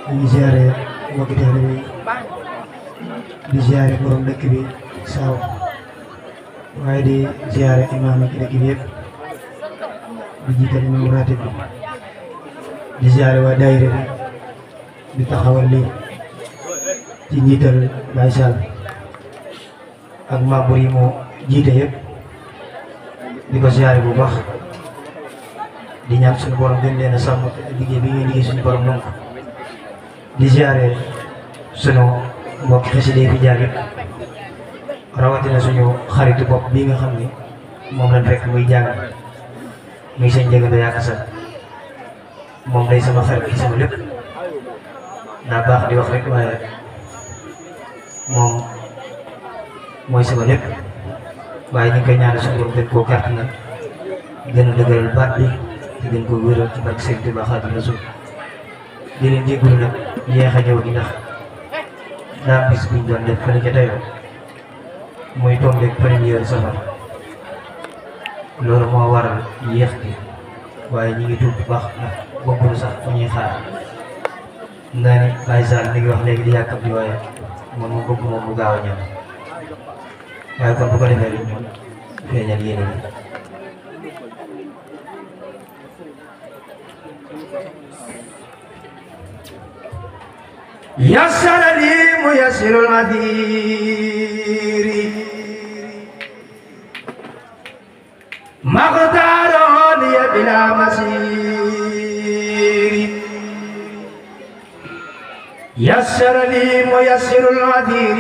di ziare mbokki taalibe yi di ziare borom dëkk bi Saaw waaye di ziare imaam yi ci dëkk bi yëpp di jiital imaam ratib bi di ziare waa daayira bi di taxawal lii ci njiital Baye Sall ak membre yi moo jiite yëpp di ko ziare bu baax di ñaan suñu borom gën leen a sàmm liggéey bi ñuy liggéey suñu borom nangu ko di ziare sunu mbokk xasida fi jaar yëpp rawatina suñu xaritu bopp bii nga xam ni moom lañ fekk muy jàng muy sëñ Ndiaga Ndoye Akassa moom day sama xarit sama lépp daa baax di wax rek waaye moom mooy sama lépp waaye ñu ngi koy ñaanal suñu borom gën koo gàtt na gën a dëgëral baat bi te gën koo wéral ci barke Sëriñ Tuubaa Xaadimu Rasuul di leen jégalu nag yéex a ñëw gi ndax daa bis buñ doon def fële ca teyoo muy tombeeg première safar loolu moo waral yéex gi waaye ñi ngi tuub bu baax ndax bokkuñu sax fu ñuy xaar naa ni Baye Sall mi ngi wax léegi di yàkkam di waaye moom mu bëgg moom mu gaaw a ñëw waaye kon bu ko defee rek ñun feeñal yéene yi يسر لي ميسر المدير مقدار لي بلا مسير يسر لي ميسر المدير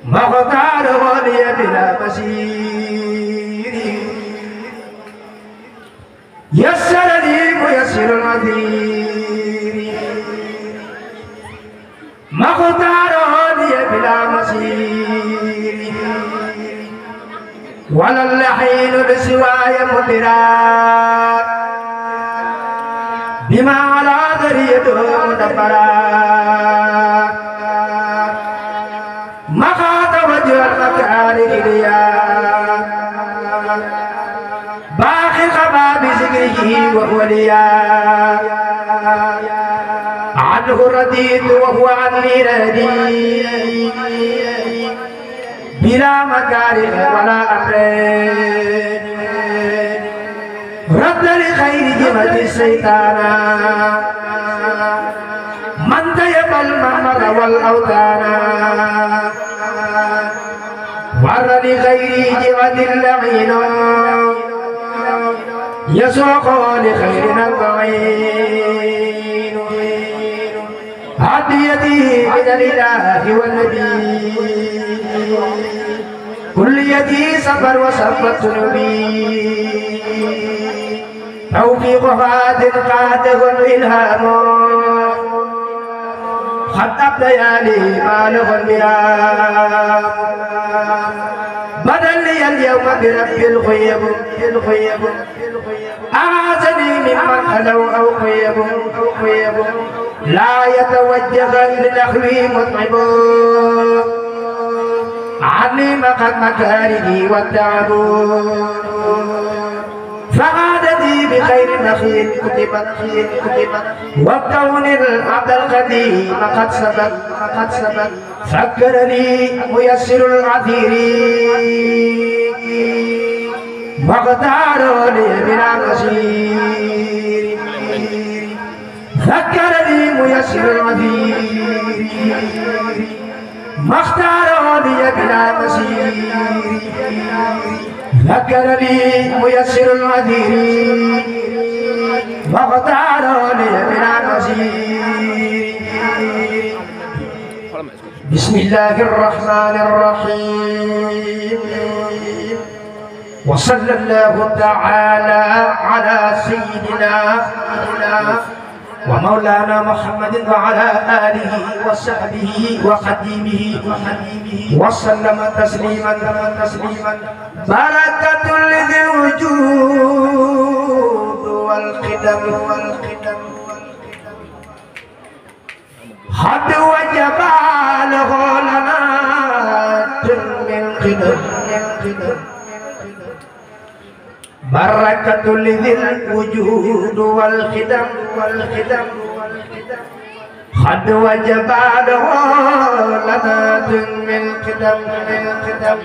مقدار لي بلا مسير يسر لي ميسر المدير مقدار لي بلا مسير ولا اللحين بسواي مدرا بما على ذريته مدبرا مخاط وجه المكارم ليا باقي الخباب ذكره وهو ليا عنه رديت وهو عني رديت بلا مكاره ولا أمرين رد لخير جمة الشيطان من طيب الممر والأوتان ور لخير جمة اللعين يسوق لخيرنا الضعين هديتي من الإله والنبي كليتي سفر وسفت ذنوبي توفيق فات قاده الإلهام قد أبديالي بالغ المرام بدل لي اليوم برب الخيب أعاذني ممن خلوا أو خيب لا يتوجه لنحوي متعب عني مقد مكاره والتعب فعادتي بخير نخيل كتبت وبكون العبد القديم قد سبق فكرني ميسر العثير واختار لي بلا مسير فكرني ميسر العثير ما اختار لي بلا مسير ذكرني ميسر العذير واختار لي بلا مسير بسم الله الرحمن الرحيم وصلى الله تعالى على سيدنا ومولانا محمد وعلى آله وصحبه وخديمه وسلم تسليما بركة لذي الوجود والقدم حد وجب له لنا من قدم بركة لذي الوجود والخدم قد وجب له لنا من قدم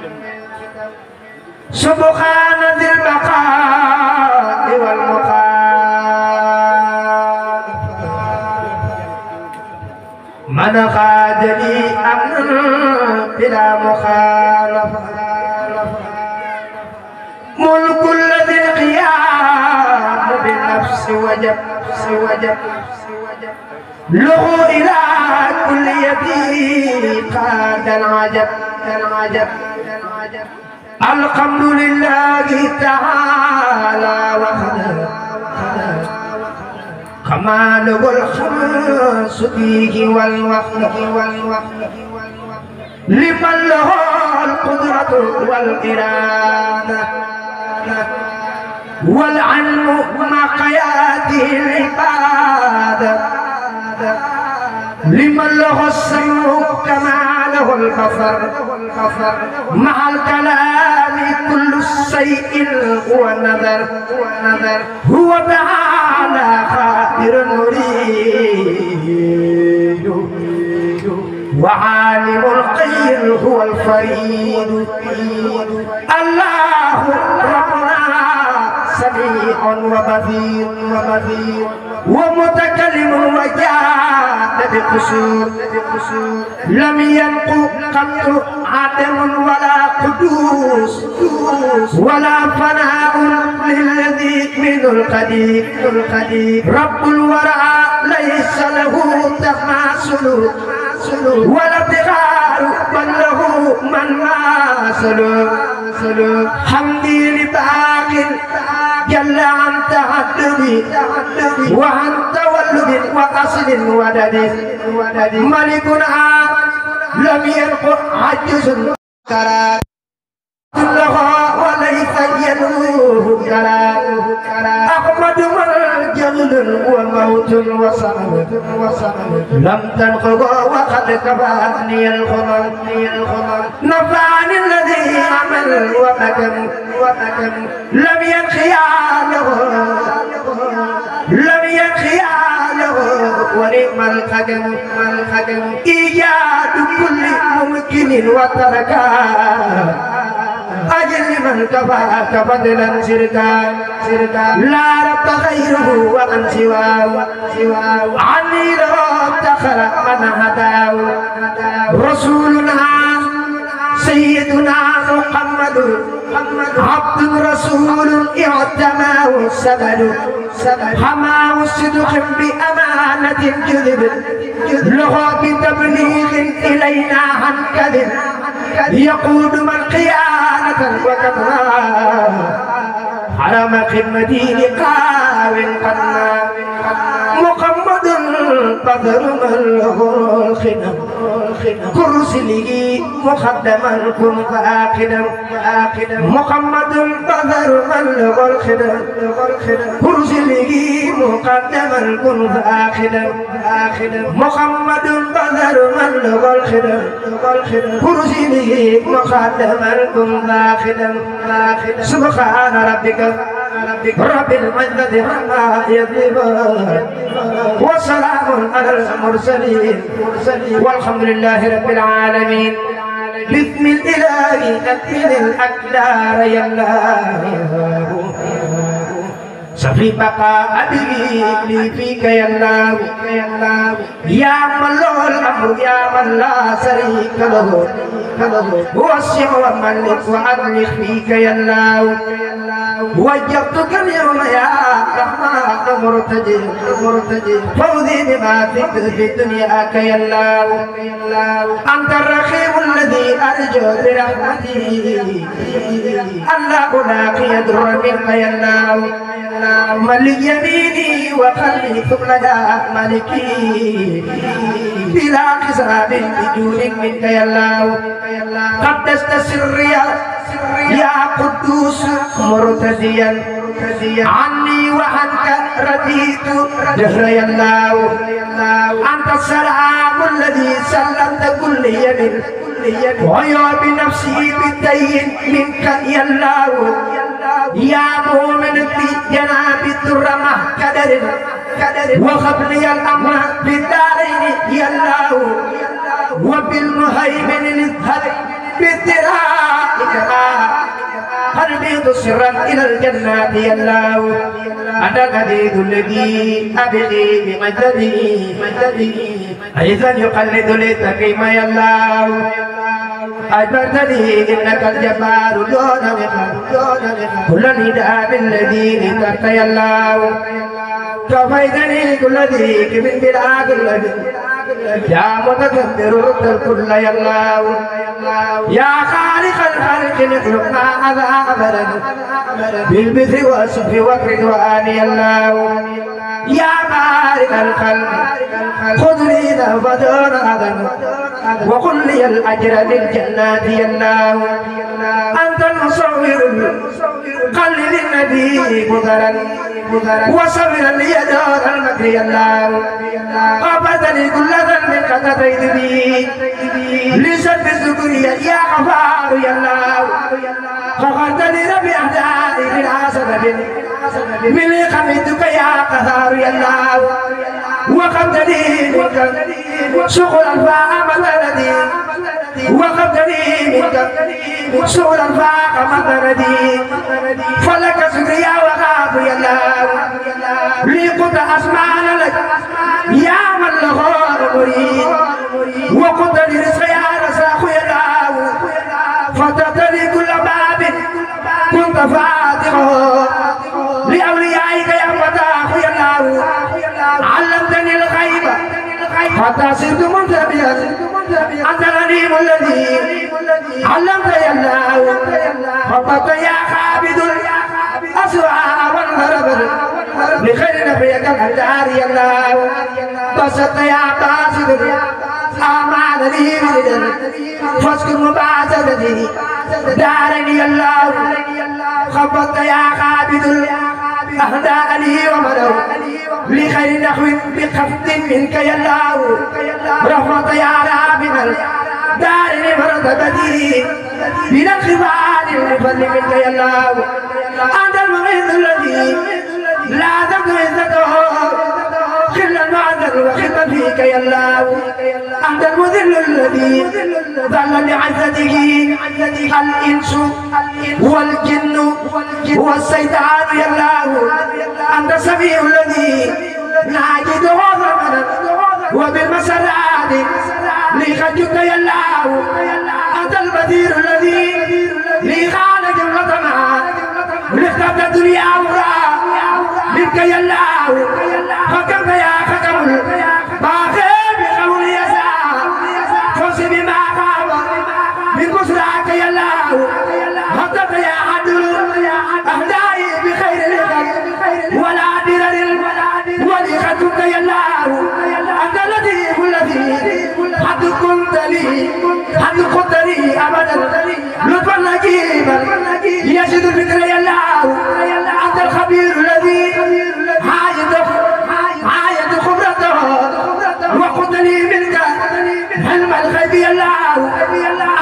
سبحان ذي البقاء والمقام من خاد لي أمنا بلا مخالفة ملك الذي القيام بالنفس وجب له إلى كل يدي قاد العجب الحمد لله تعالى وحده كماله الخمس فيه والوحده لمن له القدرة والإرادة والعلم مع قياده العبادة لمن له السمع كما له البصر مع الكلام كل شيء هو نذر هو تعالى خائر مريد وعالم الخير هو الفريد الله ربنا سميع وبصير ومتكلم وجاد بقصور لم ينق قط عدم ولا قدوس ولا فناء للذي من القدير رب الورى ليس له تماثل ولا ابتغار بل له من ماثل حمدي لباق جل عن تعدد وعن تولد وأصل ودد ملكنا لم يلق عجز كرام له وليس ينوه كرام أحمد جلد وموت وصمد لم تنقض وقد كفاني الخمر نفعني الذي عمل ومكن لم ينخياله ونعم الخدم إيجاد كل ممكن وتركا أجل من كفاك فضلا سركا لا رب غيره ومن سواه عني لو افتخر من هداه رسولنا سيدنا محمد عبد رسول اعتماه السبل حماه الصدق بأمانة جذب لغى بتبليغ إلينا عن كذب يقود من خيانة وكذبا حرم خدمتي لقاو قدنا محمد بدر من له الخدم كرسله مخدما كن فاقدا محمد بدر من له الخدم كرسله مقدما كن فاقدا محمد بدر من له الخدم كرسله مقدما كن فاقدا سبحان ربك رب العزة عما يصفون وسلام على المرسلين والحمد لله رب العالمين باسم الإله أكمل الأقدار يا الله سفي بقاء لي فيك يا الله يا من له الأمر يا من لا شريك له وسع وملك وأدلك فيك يا الله وجبتك اليوم يا رحمن مرتجي فوزي بما فيك في دنياك يا الله أنت الرحيم الذي أرجو برحمتي الله لاقي يدر منك يا الله ملك يميني وقلبي ثم يا ملكي بلا حساب بجود منك يا الله قدست سري يا قدوس مرتديا عني وعنك رديت دهر يا الله أنت السلام الذي سلمت كل يمين ويا بنفسي بالدين منك يا الله يا مؤمن جناب الدر مع كدر وخبلي الأمر بالدارين يا الله وبالمهيمن اذهب بالدرائك قلبي سرا إلى الجنة يا الله أنا العزيز الذي أبغي بمجدي أيضا يقلد للتقيم يا الله أجبرتني إنك الجبار دون كل نداء بالذي لترت يا الله كفيتني كل ذيك من بلا كل يا متكبر رد الكل يا الله يا خالق الخلق نخلق ما أذى أبدا بالبث والصف والرضوان يا الله يا بارك الخلق خذ لي فدون أذن وقل لي الأجر للجنات يا الله أنت المصور قلل النبي بذرا وصبرا لي دار المكر يا الله قبضني كل ذنب قد أتيت به لسد الذكرية يا غفار يا الله غفرتني ربي أعدائي بلا سبب من خميتك يا قهار يا الله وقبضني منك شغلا فاق مدردي وقبضني منك شغلا فاق مدردي فلك شكريا وغاب يا الله لي قد أسمان لك يا من له مريد وقد لرزق يا رزاق يا الله فتتني كل باب كنت فاتحه لأوليائك يا فتاح يا الله علمتني الغيب حتى صرت منتبها أنت العليم الذي علمت يا الله فقط يا خابد الأسرع والغرب لخير نبيك الدار يا الله بسطت يا باسط أعمال لي بدر فاذكر مباسطتي دارني يا الله خبطت يا خابد أهداء لي ومدو لخير نحو بخفض منك يا الله رحمة يا رابنا دارني مرتبتي من الخبال لفضل منك يا الله أنت المغيث الذي لا تبدو عزته خلا معذر وخلا فيك يا الله أنت المذل الذي ظل لعزته الإنس والجن والشيطان يا الله أنت السميع الذي ناجده ظلمنا وبالمسرات لخجك يا الله أنت البدير الذي لخالق الرطمة لخطب الدنيا أمرا منك يا الله حكمت يا حكم باخر بقول يسار فوز بما خاب من بشراك يا الله حكمت يا عدل أهدائي بخير الخلق ولا درر ولخدك يا الله أنت اللطيف الذي حد كنت لي أبدا لطفا نجيبا يشد الفكر يا الله أنت الخبير الذي عايد خبرته وقلت لي منك علم الغيب يا الله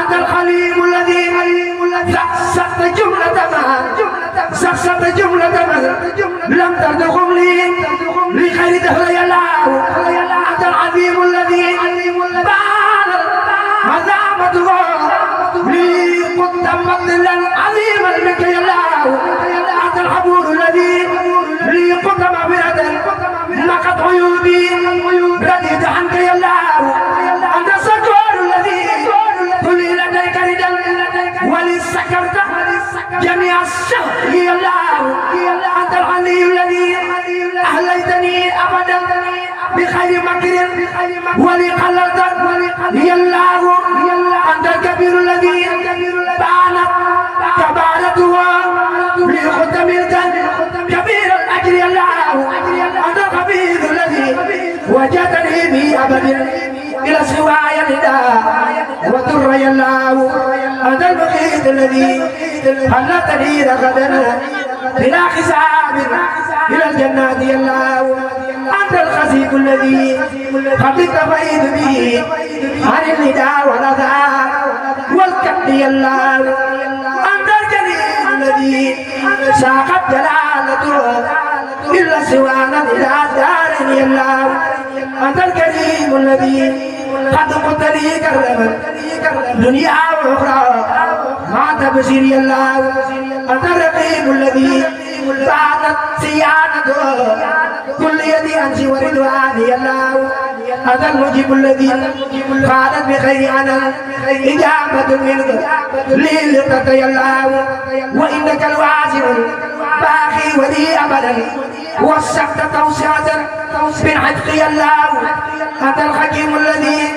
أنت الخليم الذي سقط جملة ما لم تردخم لي لخير دهر يا الله أنت العظيم الذي بان عظامته لي قدام مطلا عظيما منك يا الله أنت الحبور الذي لي قدام بردا لقد عيوبي رديت عنك يا الله أنت السكور الذي قل لديك ردا ولسكرت جميع الشهر يا الله أنت العلي الذي أهليتني أبدا بخير مكر ولقلت يا الله أنت الكبير الذي بانت كبارته لختم الجنة كبير الأجر يا الله أنت الخبير الذي وجدني بي أبدا إلى سواي النداء وضر يا الله أنت المقيت الذي خلتني رغدا بلا حساب إلى الجنات يا الله أنت الخزيب الذي قد اكتفيت به عن النداء والأذى والكبد يا الله أنت الجليل الذي ساقت جلالته إلا سوانا إلى دار الله أنت الكريم الذي قد قلت لي كرما دنيا وأخرى ما تبصير الله أنت الرقيب الذي بعدت صيانته كل يدي أنت ورضواني الله أنت المجيب الذي قالت بخير أنا إجابة منك لي لقتي الله وإنك الواسع باقي ولي أبدا وسعت توسعة من عتقي الله أنت الحكيم الذي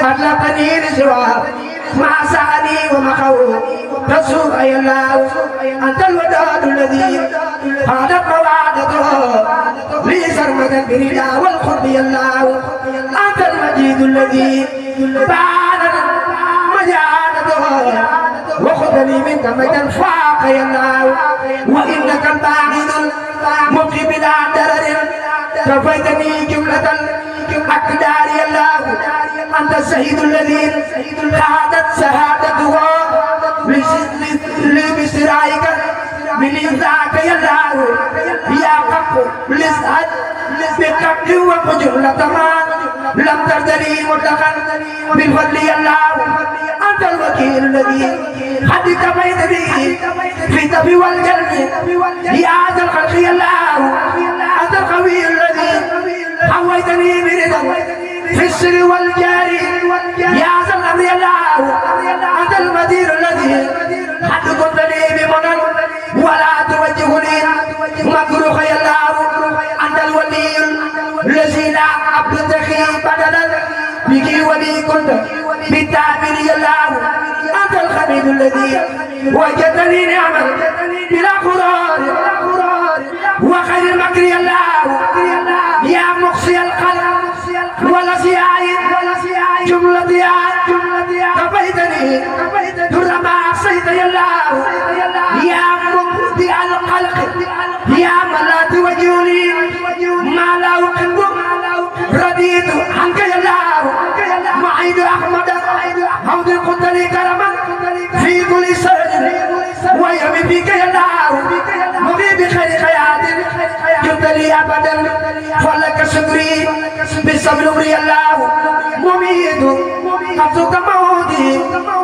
أطلقني لسوى ما سألي ومخو تسوق يا الله أنت الوداد الذي هذا قوادته لي سرمدا بردا والقرب يا الله أنت المجيد الذي بعد مجادته وخذني منك مجدا فاق يا الله وإنك الباعث المبقي بلا درر كفيتني جملة الأقدار يا الله أنت السيد الذي خادت سهادته لبسرائك من ذاك يا الله يا قف لسعد بقف وجملة ما لم تردني مطلقا بالفضل يا الله أنت الوكيل الذي حدك بيت به في الدم والقلب يا ذا الخلق يا الله أنت القوي الذي حويتني برضا في السر والجاري يا ذا الأمر يا الله أنت المدير الذي حد كنت لي بمنن ولا توجهني مكروه يا الله أنت الولي الذي لا عبد تخي بدلا بك ولي كنت بالتعبير يا الله أنت الخبير الذي وجدني نعما بلا قرار وخير المكر يا الله يا مقصي القلب ولا سياي جملة كفيتني در ما عصيت يا الله يا مبدع الخلق يا من لا توجهني ما لا أحب رديت عنك يا الله معيد أحمد حوض قلت لي كرما في كل سر ويمي بك يا الله مغي بخير حياة جبت لي أبدا فلك شكري بالصبر أمري يا الله مميت قبضك موتي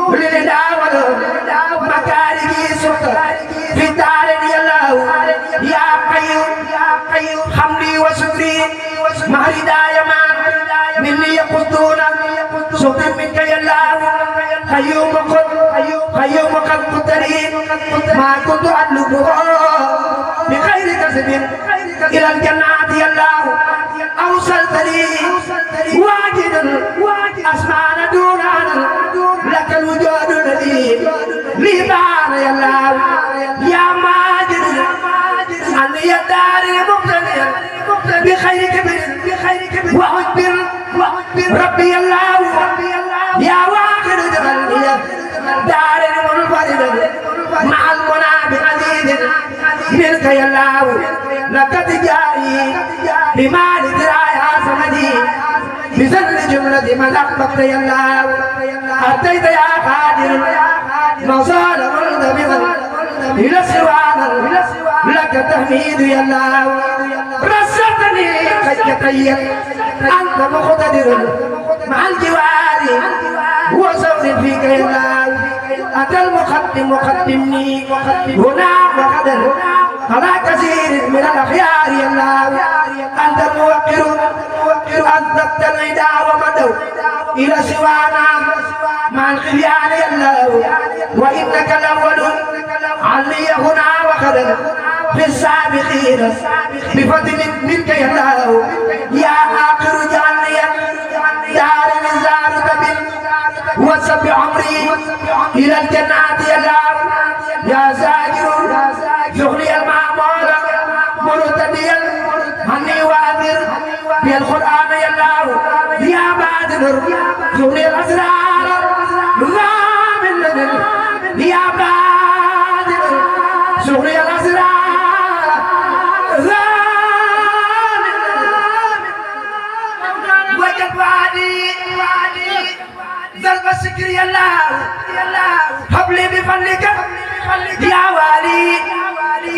للدعوة مكارهي سلطة في الدار يا الله يا قيوم حمدي وشكري مهري دائما مني يقصدون شكر منك يا الله قيوم قد قدري ما كنت أطلبه بخير كسب إلى الجنات يا الله أوصلت لي واجدا أسمعنا دورانا لك الوجود الذي لي بان يا الله يا ماجد أن يدار مقتدر بخير كبر وأجبر ربي الله يا واخر جبلية دار منفردا مع المنى بعزيز منك يا الله لك تجاري بمال درايا سمدي بذل جملة من أحببت يا الله أتيت يا قادر مصال ملتمسا إلى سوانا لك تحميد يا الله رسلتني كي أنت مقتدر مع الجوار وصبر فيك يا الله أنت المقدم مقدمني هنا وغدا على كثير من الأخيار يا الله أنت الموقر أذبت العدا ومدوا إلى سوانا مع الخيار يا الله وإنك الأول علي هنا وغدا في السابقين بفضل منك يا الله يا آخر جعلني دار نزار تبن وسب عمري إلى الجنات يا الله يا زاجر يغني المعمول مرتديا عني وأذر بالقرآن يا الله يا بادر يغني الأسرار من لدن يا بادر يغني الأسرار وجد وعدي ذلك السكر يا الله هب لي بفضلك يا والي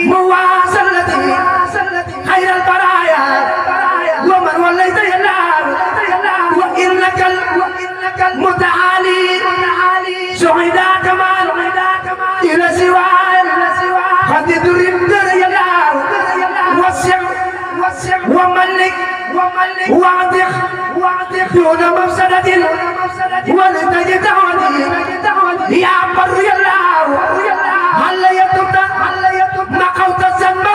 مواصلتي خير البرايا ومن وليت يلاه وإنك المتعالي سعيدا كمال إلى سواي قد درمت يلاه وسع وملك واعتق دون مفسدة ولتجد دعوتي يا بر يلاه هل يتبت نقوت الذنب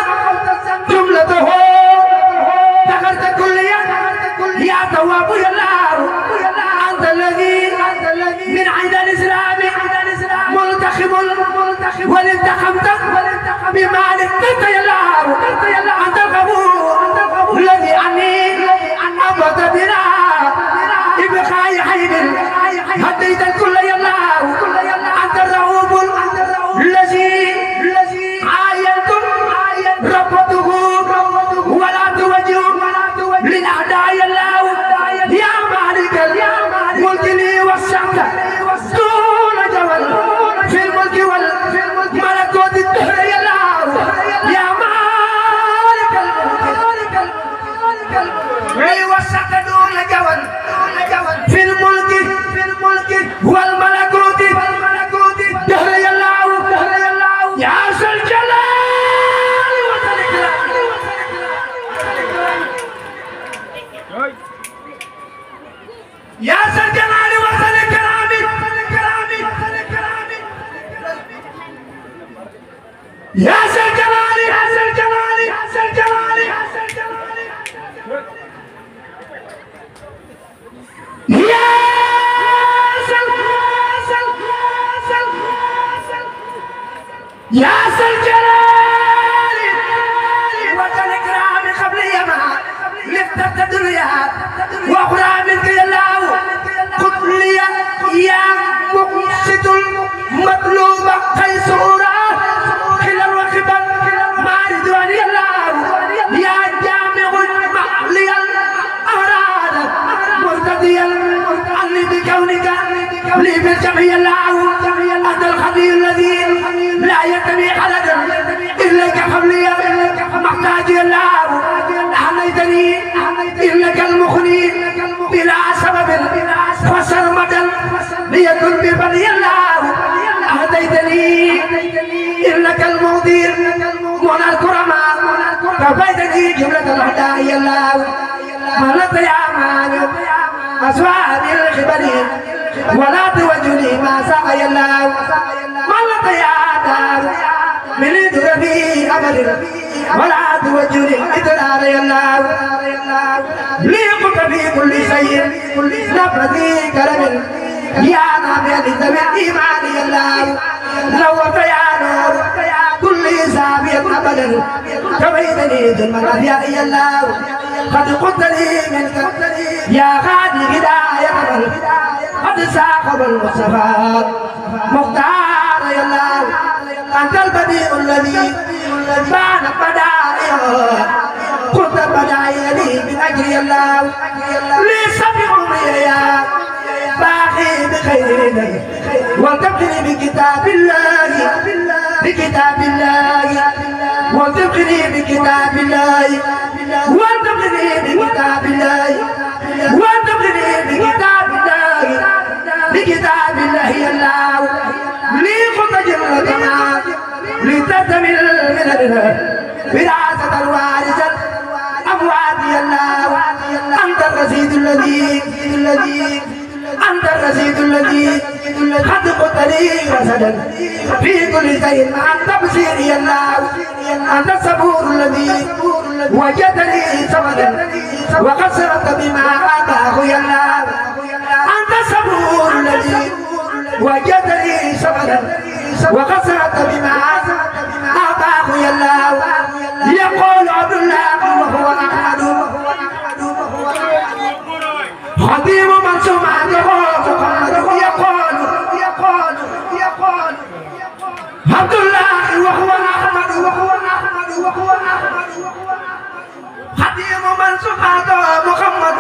جملته ذكرت كليا يا تواب يلاه أنت الذي من عند الإسلام ملتخم والانتخمت بمالك أنت يلاه أنت الغفور الذي عني أبد بنا إبقاء حين هديت الكل يلاه أنت الرؤوف الذي عاينتم ربطه ولا توجه للأعداء يلاه يا مالك الملك لي والشمس دون جبل في الملك والملكوت الدهر يلاه يا مالك الملك لي والشمس دون جبل في الملك والملكوت الدهر يلاه يا ذا الجلال والإكرام يا ذا الجلال والإكرام يا ذا الجلال يا ذا الجلال والإكرام قبل يما لفتت الدنيا وأخرى منك يا الله قل لي يا مقسط المطلوب قيسورا خلا وخبا مع رضوان يا الله يا جامع لي الأهراد مرتديا عني بكونك لي بالجمع يا الله أنت الخبير الذي لا يتبع حلقا إليك قبلي محتاج يا الله أحنيتني إنك المخني بلا سبب فسرمدا ليكن ببني الله أهديتني إنك المغدير من الكرماء كفيتني جملة الأعداء يا الله ملت يا مانع أسوأ بالخبر ولا توجني ما سقى يا الله ملت يا دار من دربي أبد ولا توجني الإدرار يا الله ليقت في كل شيء نفذي كرم يا نبي لذوي الإيمان يا الله نورت يا نور كل سابق أبدا كفيتني ظلم الأحياء يا الله قد قلت لي منك يا غادي هداية قد ساقب المصطفى مختار يا الله أنت البديع الذي بان بدائعه قلت بدائع لي من أجل يا الله لي سبع عمري يا باقي بخير وتبقني بكتاب الله وتبقني بكتاب الله وتبقني بكتاب الله بكتاب الله يا الله لي قد جلتنا لتتمل من وراثة الوارثة أموات يا الله أنت الرشيد الذي قد قلت لي رشدا في كل شيء مع التبصير يا الله أنت الصبور الذي وجدني صمدا وقصرت بما آتاه يا الله أنت الصبور الذي وجدني صمدا وقصرت بما آتاه يا الله يقول عبد الله وهو أحمد خطيب من سمعته محمد يقول عبد الله وهو أحمد خطيب من سمعته محمد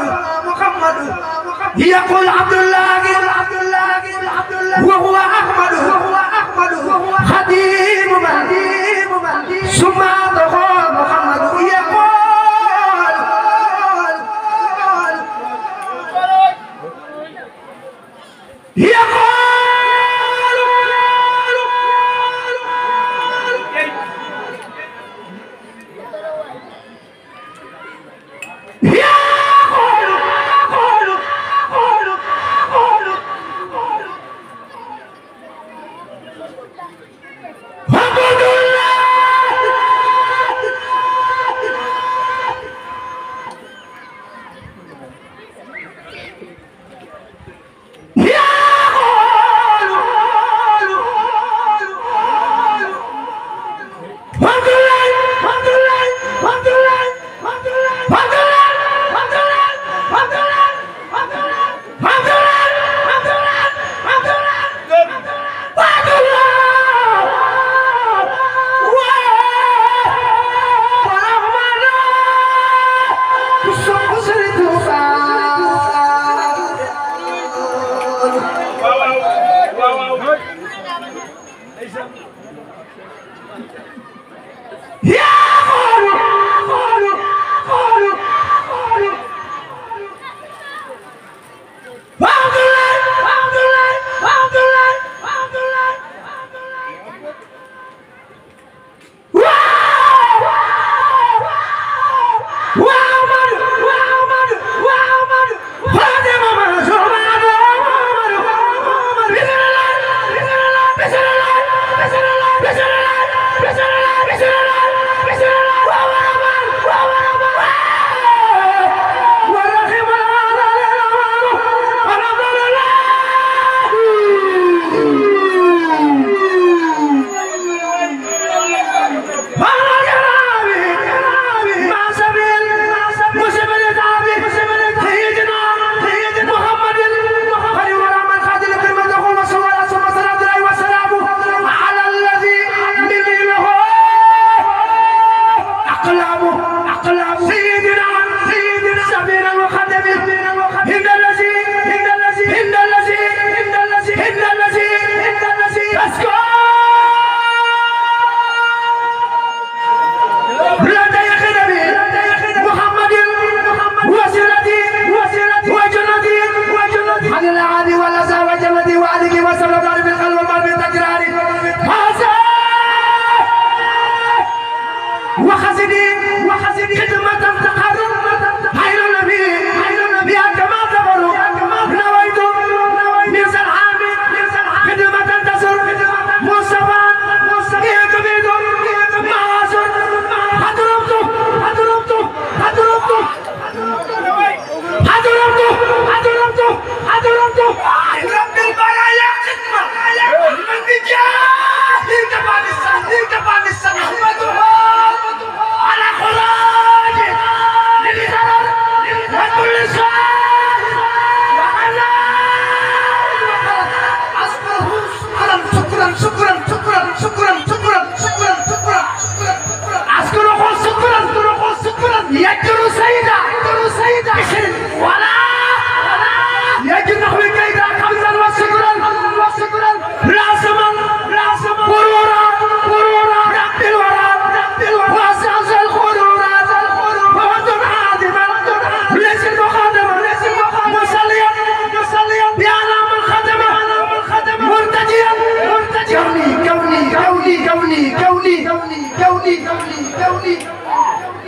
يقول عبد الله وهو أحمد خطيب من سمعته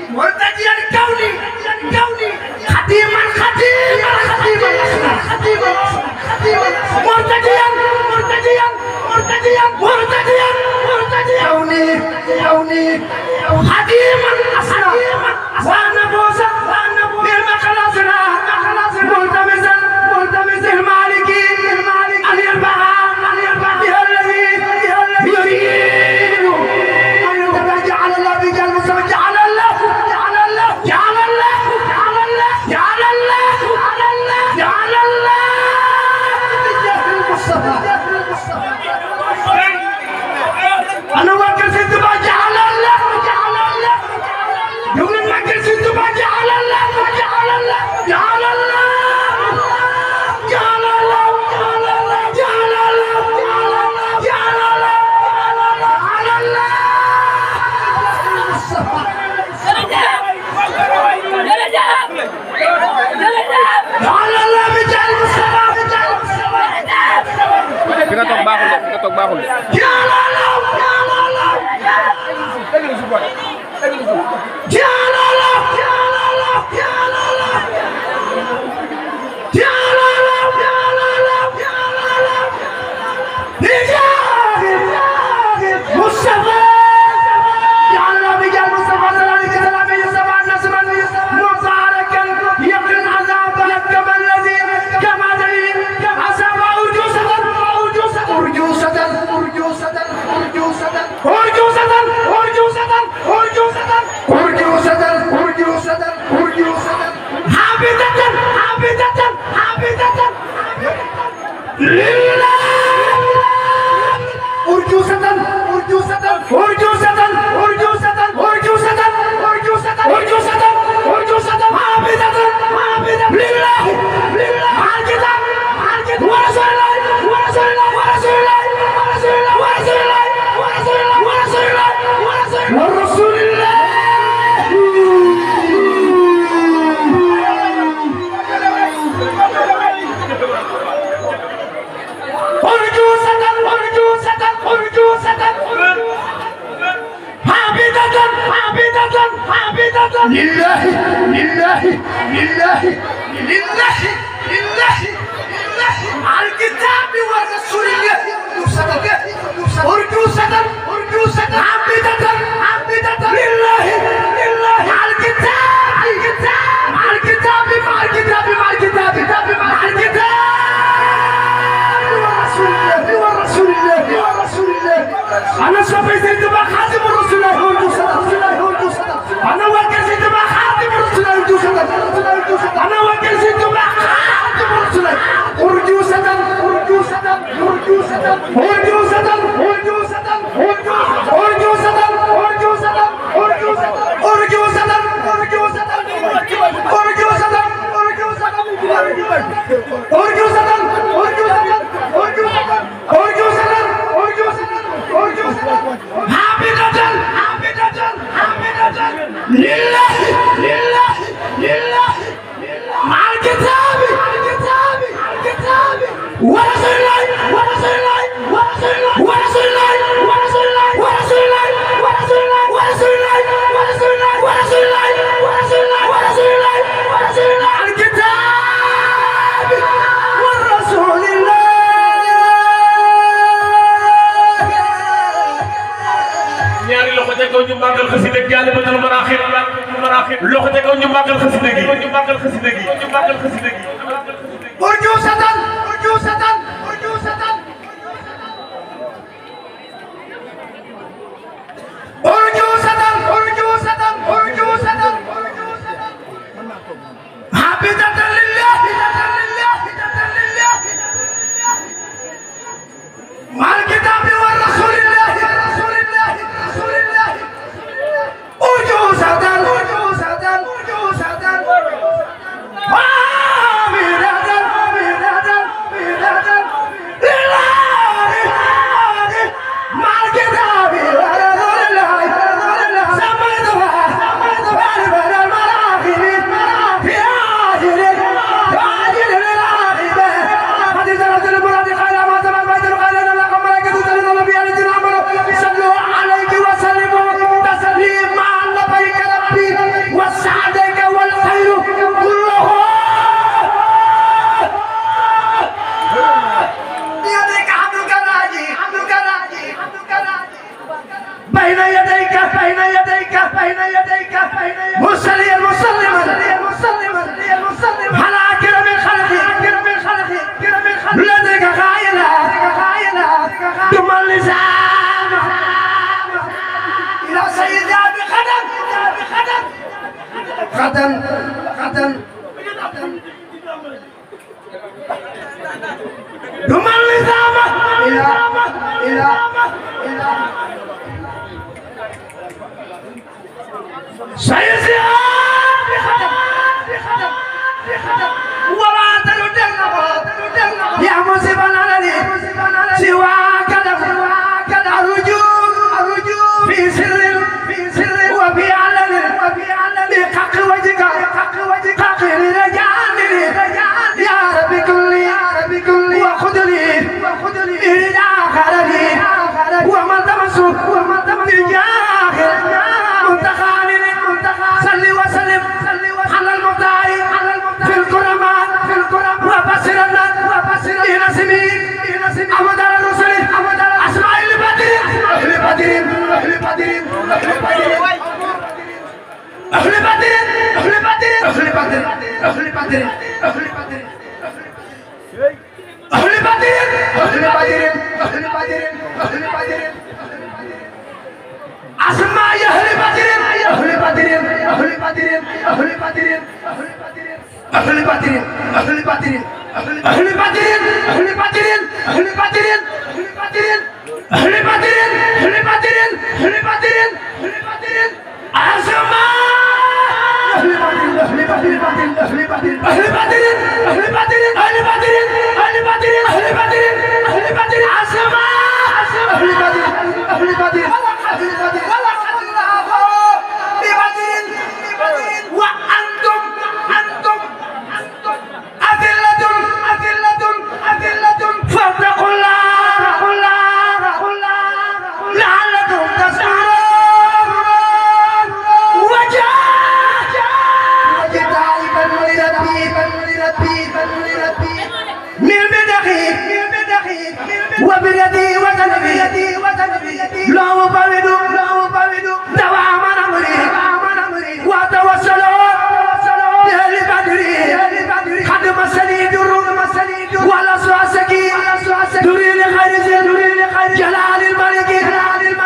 مرتجيا الكوني خديما مرتجيا كوني خديما وانا بوسا بما خلاصنا ملتمسا المالكي ان يربح بها الذي يريد ان يتبجعل الله بجل مصطفى جعل الله انا وكل ست جعل الله يقول ما كل ست جعل الله Kita tok baaxul الكتاب والرسول أرجوسة عبدة لله والرسول أنا شفيت انتباه خادم الرسول أنا وكل انتباه خادم الرسول أنا وكل انتباه خادم الرسول أرجوسة لله مع الكتاب ورسول الله ñu màggal xasida gi yàlla ba dal maraaxib loxo te kaw ñu màggal xasida gi urjuusatan habidatan lillahi mal kitabi wa rasulillahi urjuusatan بين يديك مسلما على كرم الخلق لديك خايلة ثم اللسان إلى سيدها بخدم ثم اللسان إلى سيدها بخدم ولا تردنه يا مصيبا على سواك أرجو في سر وفي علن بحق وجهك حق لرجال يا رب كل وخذ لي إلى آخرني ومن تمسك بجاه منتخالي صل وسلم على المختار في الكرمات وبصرنا لنسمي أمد الرسل أسماء البدر أسماء وبيدي وقلبي لا أبعد دوام أمري وأتوسل بأهل بدر قد مسني در ولا سواسكي دري لخير جلال الملك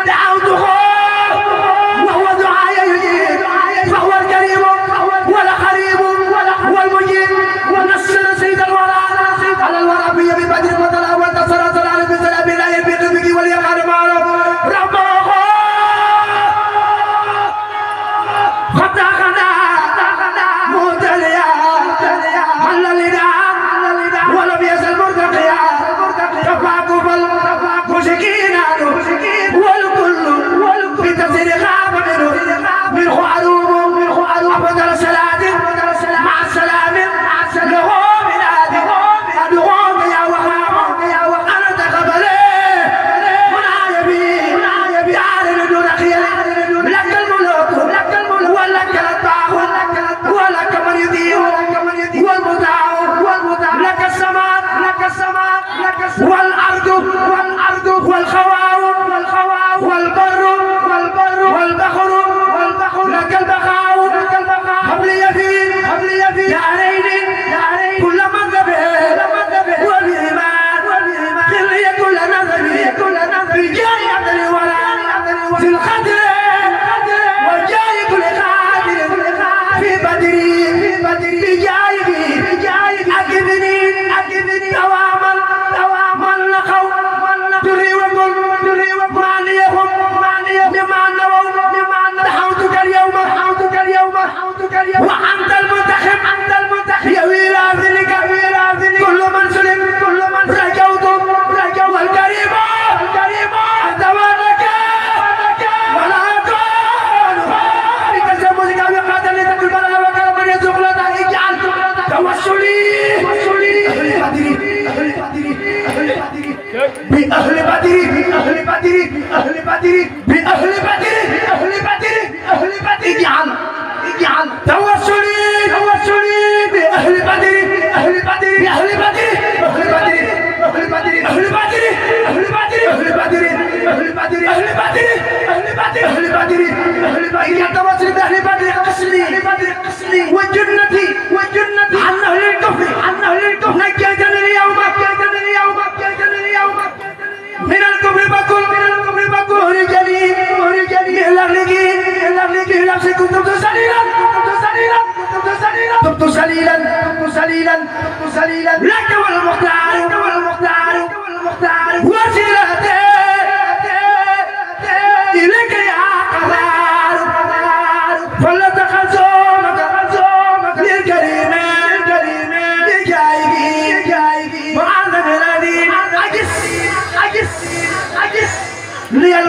دعوته وهو دعاء يجيب فهو الكريم والقريب والمجيب ونصر سيد الورى على الورى ببدر وطلع وانتصر طلع بسلام لا يبيت بك وليقال معروف ربه فتحنا متليا هللنا ولم يزل مرتقيا تفاقب المشركين والكل بتفسير خاف منه عروب أفضل صلاة مع السلام له بلادي أدعوك يا وهاب أنا تقبلي منايبي يا دون خير لك الملوك ولك الأطباع ولك من يديه والمتاع لك السماء والأرض والخواء والبر والبحر لك البقاء هب لي في دارين كل من ذبه والإيمان خل لي كل نذري بجاه عبد الورى في القدر وجاه كل قادر في بدري بجاه أكبني دواما لقوا دري وقل معنيهم بما نووا دعوتك اليوم وأنت المنتخب يا ويلا ذلك كل من سلم رجوت والكريم أتوانك ولا أكون بكسر موسيقى وقادر لتقل بلا وكرم من يزوق لنا اجعل توسلي بأهل بدر اجعل توسلي بأهل بدر أهل بدر سليلا لك والمختار وسيلتي إليك يا قدار فلا تخزونك للكريم لجايبي معاذ الذي أجس لي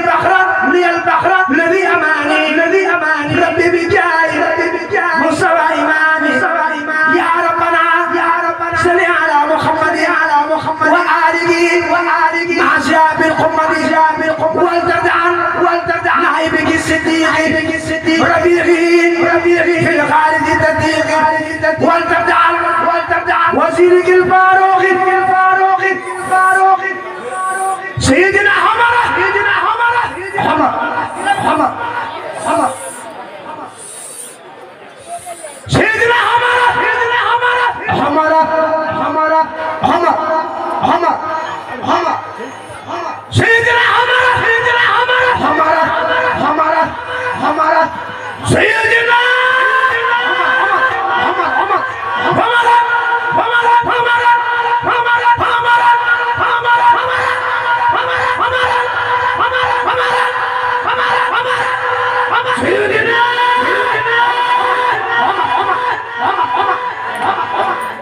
البحر الذي أماني ربي بجاي مصطفى إمامي يا ربنا صل على محمد وآله مع شاب القمة والتدع نائبك الصديق ربيعي في الخارج التدقيق والتدع وزيرك الفاروق سيدنا حمرة سيدنا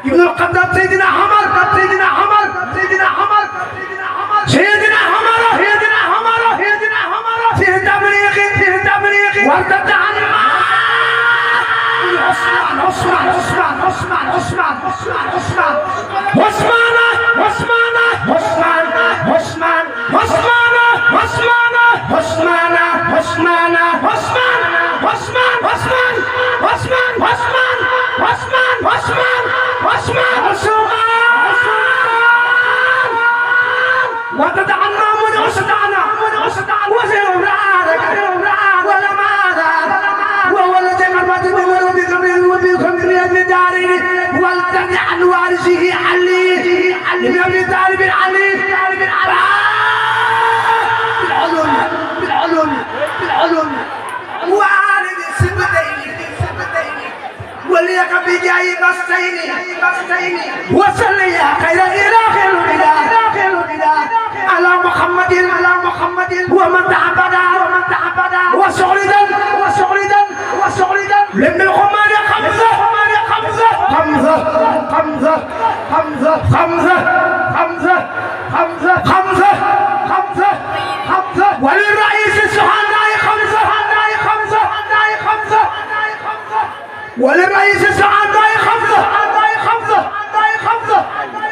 ابن القدام سيدنا حمر فيه تبريق وارتد عن وتتعنى من أسدعنا ولا ماذا وهو الذي قربت بمر وبكم بدارين والتبع عن وارثه علي ابن أبي طالب علي بالعلوم وعالم السبتين وليك بجاي بسطين وصل يا خير إله البلاد على محمد ومن تعبد وسعردا لمن الخمان خمسة وللرئيس السحناء خمسة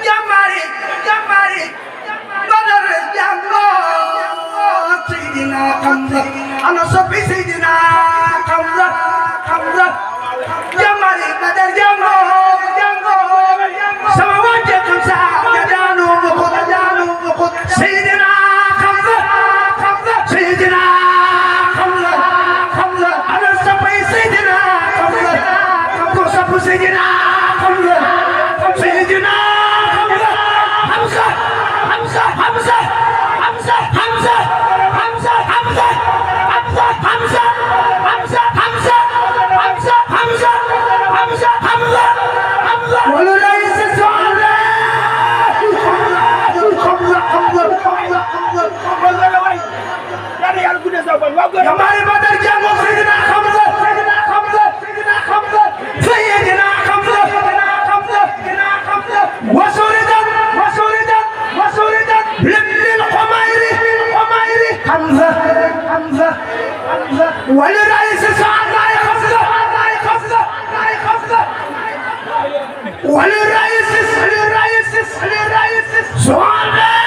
يا ماري بدر الجنة سيدنا خمسة أنا صبي سيدنا خمسة يا ماري بدر جنة سماوات خمسة جدانو مقود سيدنا خمسة أنا صبي سيدنا خمسة سيدنا يا ماري بدر جنة سيدنا خمسة وسوردا للقمير حمزة ولرئيس السعداء خمسة ولرئيس السعداء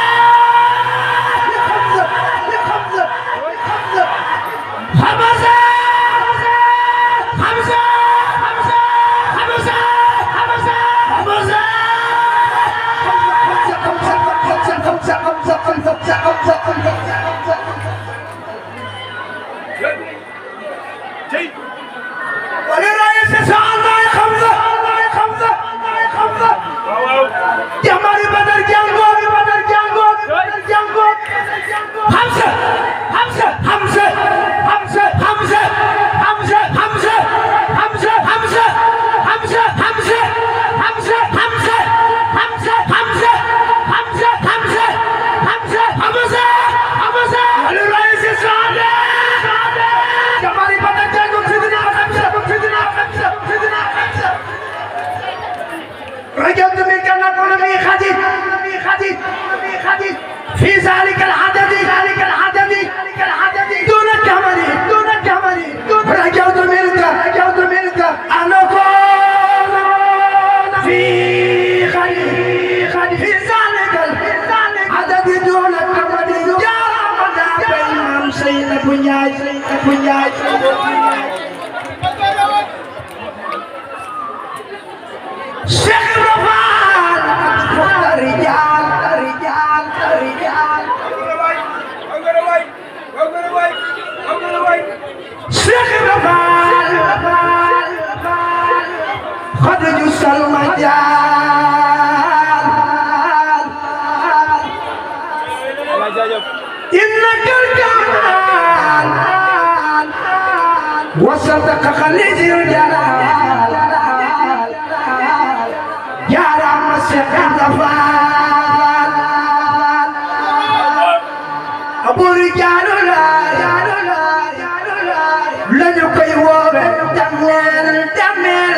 ولرئيس السعداء خمسة يا ماري بدر جنة حمزة في ذلك العدد دون كمر رجوت منك أن أكون في ذلك العدد دون كمر يا رمضان بإمام سيدنا بنياي شيخ رفال رجال شيخ رفال خرج المجال إنك الجمال وصدق خليج الجلال يا رام الشيخ رفال أبو رجال lañu koy woowe damel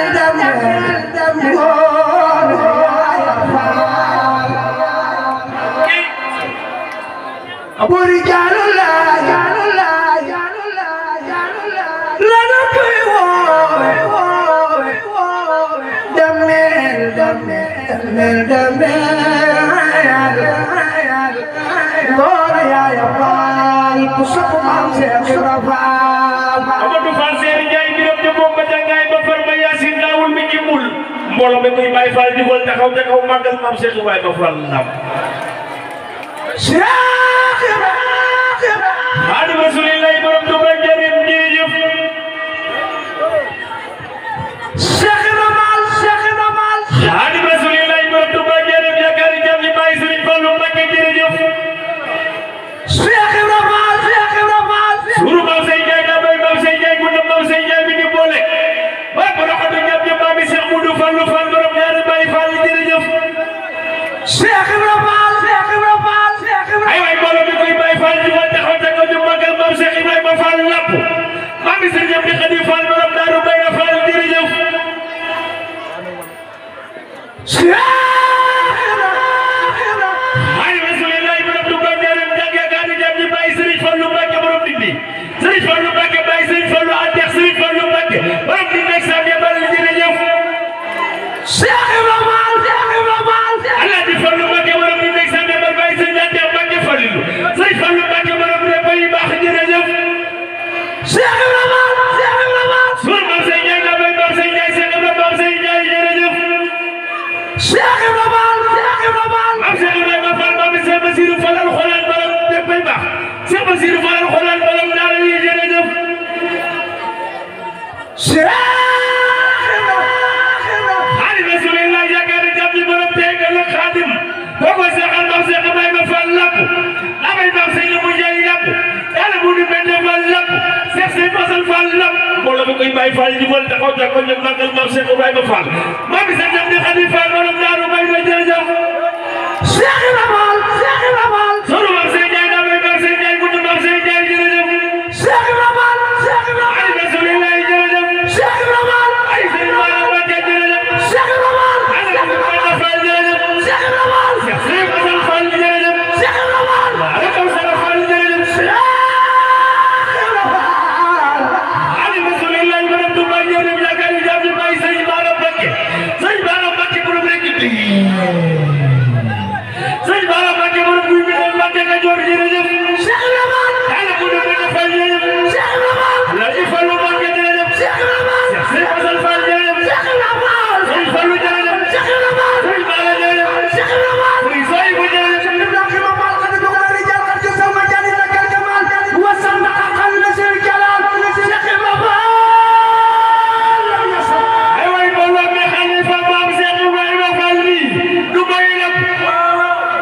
Abu Rijaalu lañu koy woowe damel ku sopp Maam Seex Ibra Faal Amadou Fall Seeri Njaay biram de moom ba jàngaay ba farma Yaasin daawul mi ci mul mbooloo mi koy Baay Faal di wol taxaw ca kaw màggal Maam Seex Ibrahima Fall ndam Xaadimu Rasuulillaahi borom Tuuba njëriñ jërëjëf Xaadimu Rasuulillaahi borom Tuuba njëriñ yaakaari jàmm ñi Baay Sëriñ Fallu Mbakke jërëjëf Suru Maam Sey Njaay daa bay Maam Sey Njaay gunda Maam Sey Njaay bi di boole waaye bu doxal du ñëpp ñëpp maami Cheikh Moudou Fallou Fall borom ñaari Baay Fall jërëjëf Cheikh Ibra Fall ay waay mbooloo mi koy Baay Fall di wal taxaw ca kaw ñu màggal Maam Cheikh Ibrahima Fall lapp maami Sëriñ Amdi Xadi Fall borom Daaru Bayra Fall jërëjëf ay Rasuulillaahi borom Tuuba njëriñ jag yaakaari jàmm ñi Baay Sëriñ Fallu Mbàkke borom Ndindi Sëriñ Fallu Mbàkke Baay Sëriñ Fallu Anteex Sëriñ Fallu Mbàkke borom Ndindi ak Sam Yabal jërëjëf Cheikh Ibra Fall Alaaji Fallu Mbàkke borom Ndindi ak Sam Yabal Baay Sëriñ Anteex Mbàkke Fallilu Sëriñ Fallu Mbàkke borom Réba yi baax jërëjëf Cheikh Ibra Fall Suur Maam Sey Njaay daa bay Maam Sey Njaay Cheikh Ibra Maam Sey Njaay jërëjëf Cheikh Ibra Fall Maam Cheikh Ibrahima Fall maam Cheikh Basiru Fall alxuraan borom Réba yi baax Cheikh Basiru Fall alxuraan borom daara yi jërëjëf Xaadimu Rasuulillaahi yaakaari jàmm ñi borom teegal ak xaadim boo ko seexal Maam Cheikh Ibrahima Fall lapp daa bay Maam Sey Nabu Njaay lapp yàlla bu ñu benn Fall lapp Cheikh Sey Fasal Fall lapp mbooloo mi koy Baay Fall di wal taxaw ca ko ñu màggal Maam Cheikh Ibrahima Fall maam Sëriñ Amdi Xadi Fall borom Daaru Bayra jërëjëf Cheikh Ibra Fall solo Maam Sey Njaay daa bay Maam Sey Njaay gudd Maam Sey Njaay jërëjëf Cheikh Ibra Fall ay Rasuulillaahi jërëjëf Cheikh Ibra Fall ay Sëriñ Maam Mbàkke jërëjëf Cheikh Ibra Fall ay Sëriñ Fall jërëjëf Cheikh Ibra Fall Cheikh Sëriñ Fasal Fall jërëjëf Cheikh Ibra Fall ay Kawsara Fall jërëjëf Xaadimu Rasuulillaahi borom Tuuba njëriñ yaakaari jàmm ñi Baay Sëriñ Baara Mbàkke Sëriñ Baara Mbàkke borom rekk Sëriñ Baara Mbàkke borom buy bi dem Mbàkke Kajoor jërëjëf Cheikh Ibra Fall yàlla bu ñu benn Fall jërëjëf Cheikh Ibra Fall Alaaji Fallu Mbàkke jërëjëf Cheikh Ibra Fall Cheikh Sëriñ Fasal Fall jërëjëf Cheikh Ibra Fall Sëriñ Fallu jërëjëf Cheikh Ibra Fall Sëriñ Baara jërëjëf Cheikh Ibra Fall Sëriñ Soyibu jërëjëf Ibrahima Fall قد بغى الرجال قد جسم مجال لك الجمال وصلنا أقل نسير الجلال Cheikh Ibra Fall ay waay mbooloo mi xalifa Maam Cheikh Ibrahima Fall mi du moy nag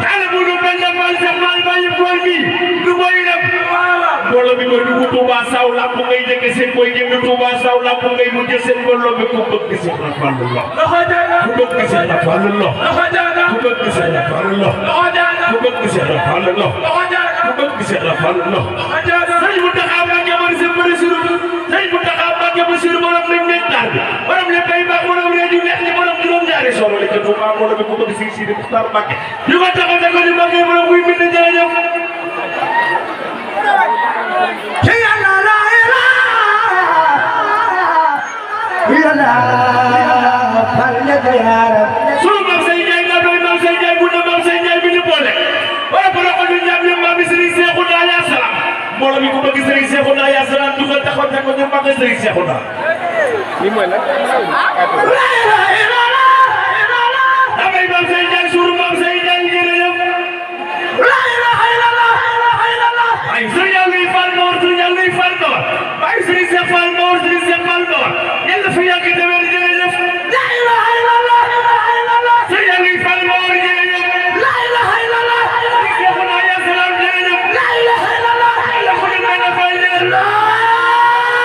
yàlla bu ñu benn Fall Cheikh Fall bàyyi góor gi du moy nag mbooloo mi ko dugg Touba Saw Lamp ngay jëkk seen booy génn Touba Saw Lamp ngay mujj seen mbooloo mi ku bëgg Cheikh Fall lo ku bëgg Cheikh Fall lo ku bëgg Cheikh Fall lo ku bëgg Cheikh Fall lo ku bëgg Cheikh Fall lo Sëriñ Mountakha Mbacké bari seen bari suru Sëriñ Mountakha Mbacké bari suru borom lañ nekk taal bi borom lépp ay baax borom réew yu neex ñi borom juróom-ñaari solo la ca Touba mbooloo mi ku bëgg Sëriñ Sidi Muxtaar Mbacké ñu ko taxaw fal ne ko yaara sunu Mame Seye Ndiaye nga doy Mame Seye Ndiaye bu ne Mame Seye Ndiaye bi ñu boole wala ko ko ñu ñam ñu Mame Serigne Cheikhouna ya salam mbooloo mi ko bëgg Serigne Cheikhouna ya salam dugal taxaw te ko ñu mag Serigne Cheikhouna li mooy lan damay Mame Seye Ndiaye sunu Mame Seye Ndiaye jërëjëf la ilaha illallah ay Serigne Aliou Fall Mor Serigne Aliou Fall Mor ay Serigne Cheikh Fall Mor Serigne Cheikh Fall Mor yàlla fi yàgg te wér jërëjëf la ilaha illallah Serigne Aliou Fall Mor jërëjëf la ilaha illallah Cheikhouna ya salam jërëjëf la ilaha illallah la ko ñu mën a fay jërëjëf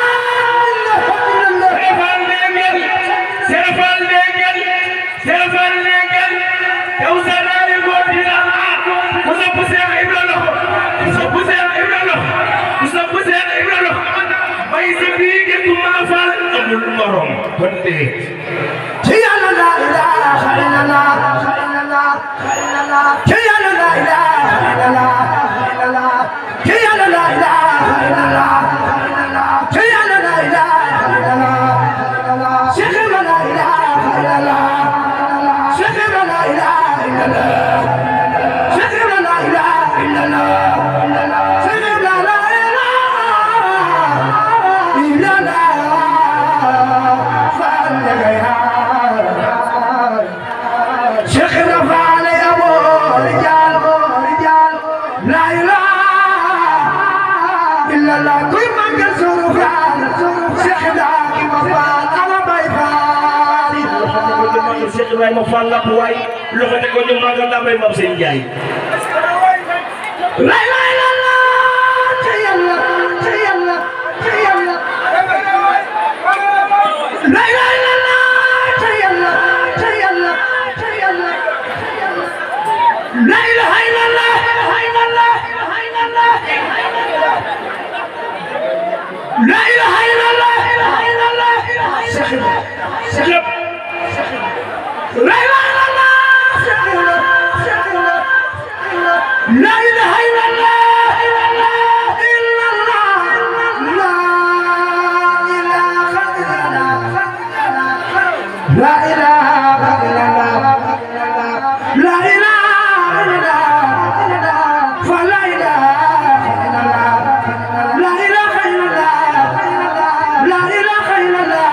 Ibrahima Fall la waay loxo te ko ñu magal la bay Mame Seye Ndiaye la la la la te yàlla te yàlla te yàlla la la la la te yàlla te yàlla te yàlla la ilaha illallah la ilaha illallah لا إله إلا الله لا إله إلا الله إلا الله لا إله إلا الله لا إله إلا الله فلا إله إلا الله لا إله إلا الله لا إله إلا الله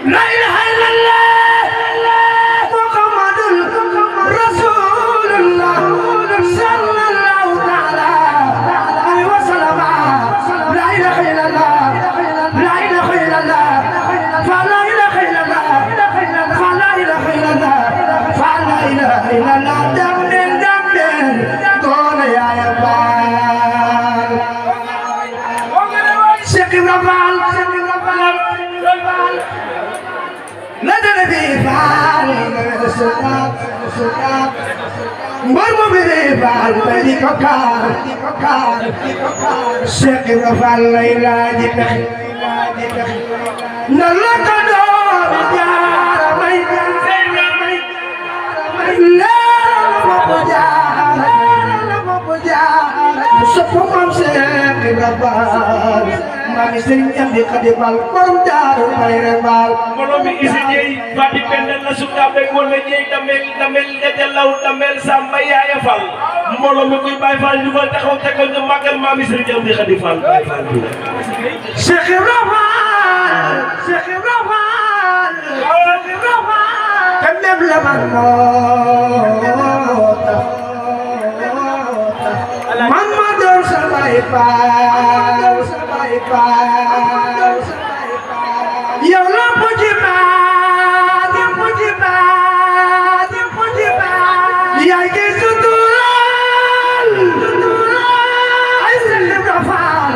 لا إله إلا الله Mama bere bal di kokar Cheikh Rafal layla di tax na la ko do jaara may la ko jaara sopp Mame Cheikh Rafal Mami Serigne Amdi Khady Fall borom Daaru Bayre Fall mbooloo mi isi jeey fati pendel la suka be wala jeey damel jalaw damel Samba Yaaya Fall mbooloo mi kuy Baye Fall ñu ko taxaw te ko ñu magal Mami Serigne Amdi Khady Fall Baye Fall bi Cheikh Rafal kamem la man man ma doon sa Baye Fall yow la puji ba yaay ki sutural ay Cheikh Rafal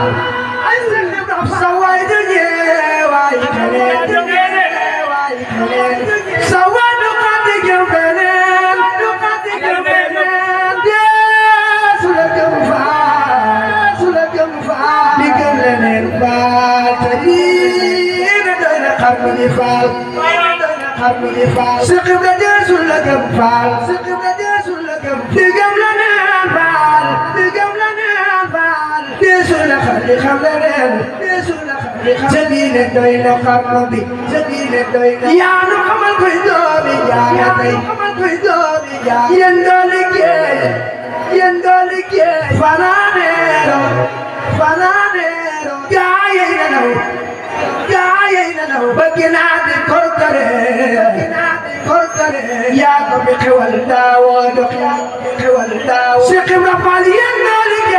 sa waay du ñeewaay sa waay du ka digg beneen deesu la gëm Faal سقم لديسول لكم فال سقم لديسول لكم دقم لنا فال دقم لنا فال ديسول لخلي خملنا ديسول لخلي سبيل الدوين قام بي سبيل الدوين يا نقمل كيدوبي يا نقمل كيدوبي يا يندولك يندولك فنانيرو فنانيرو جايينو جايينو بجنادي كركري يا قبي خوال داود خوال داود سقم رفال يندولك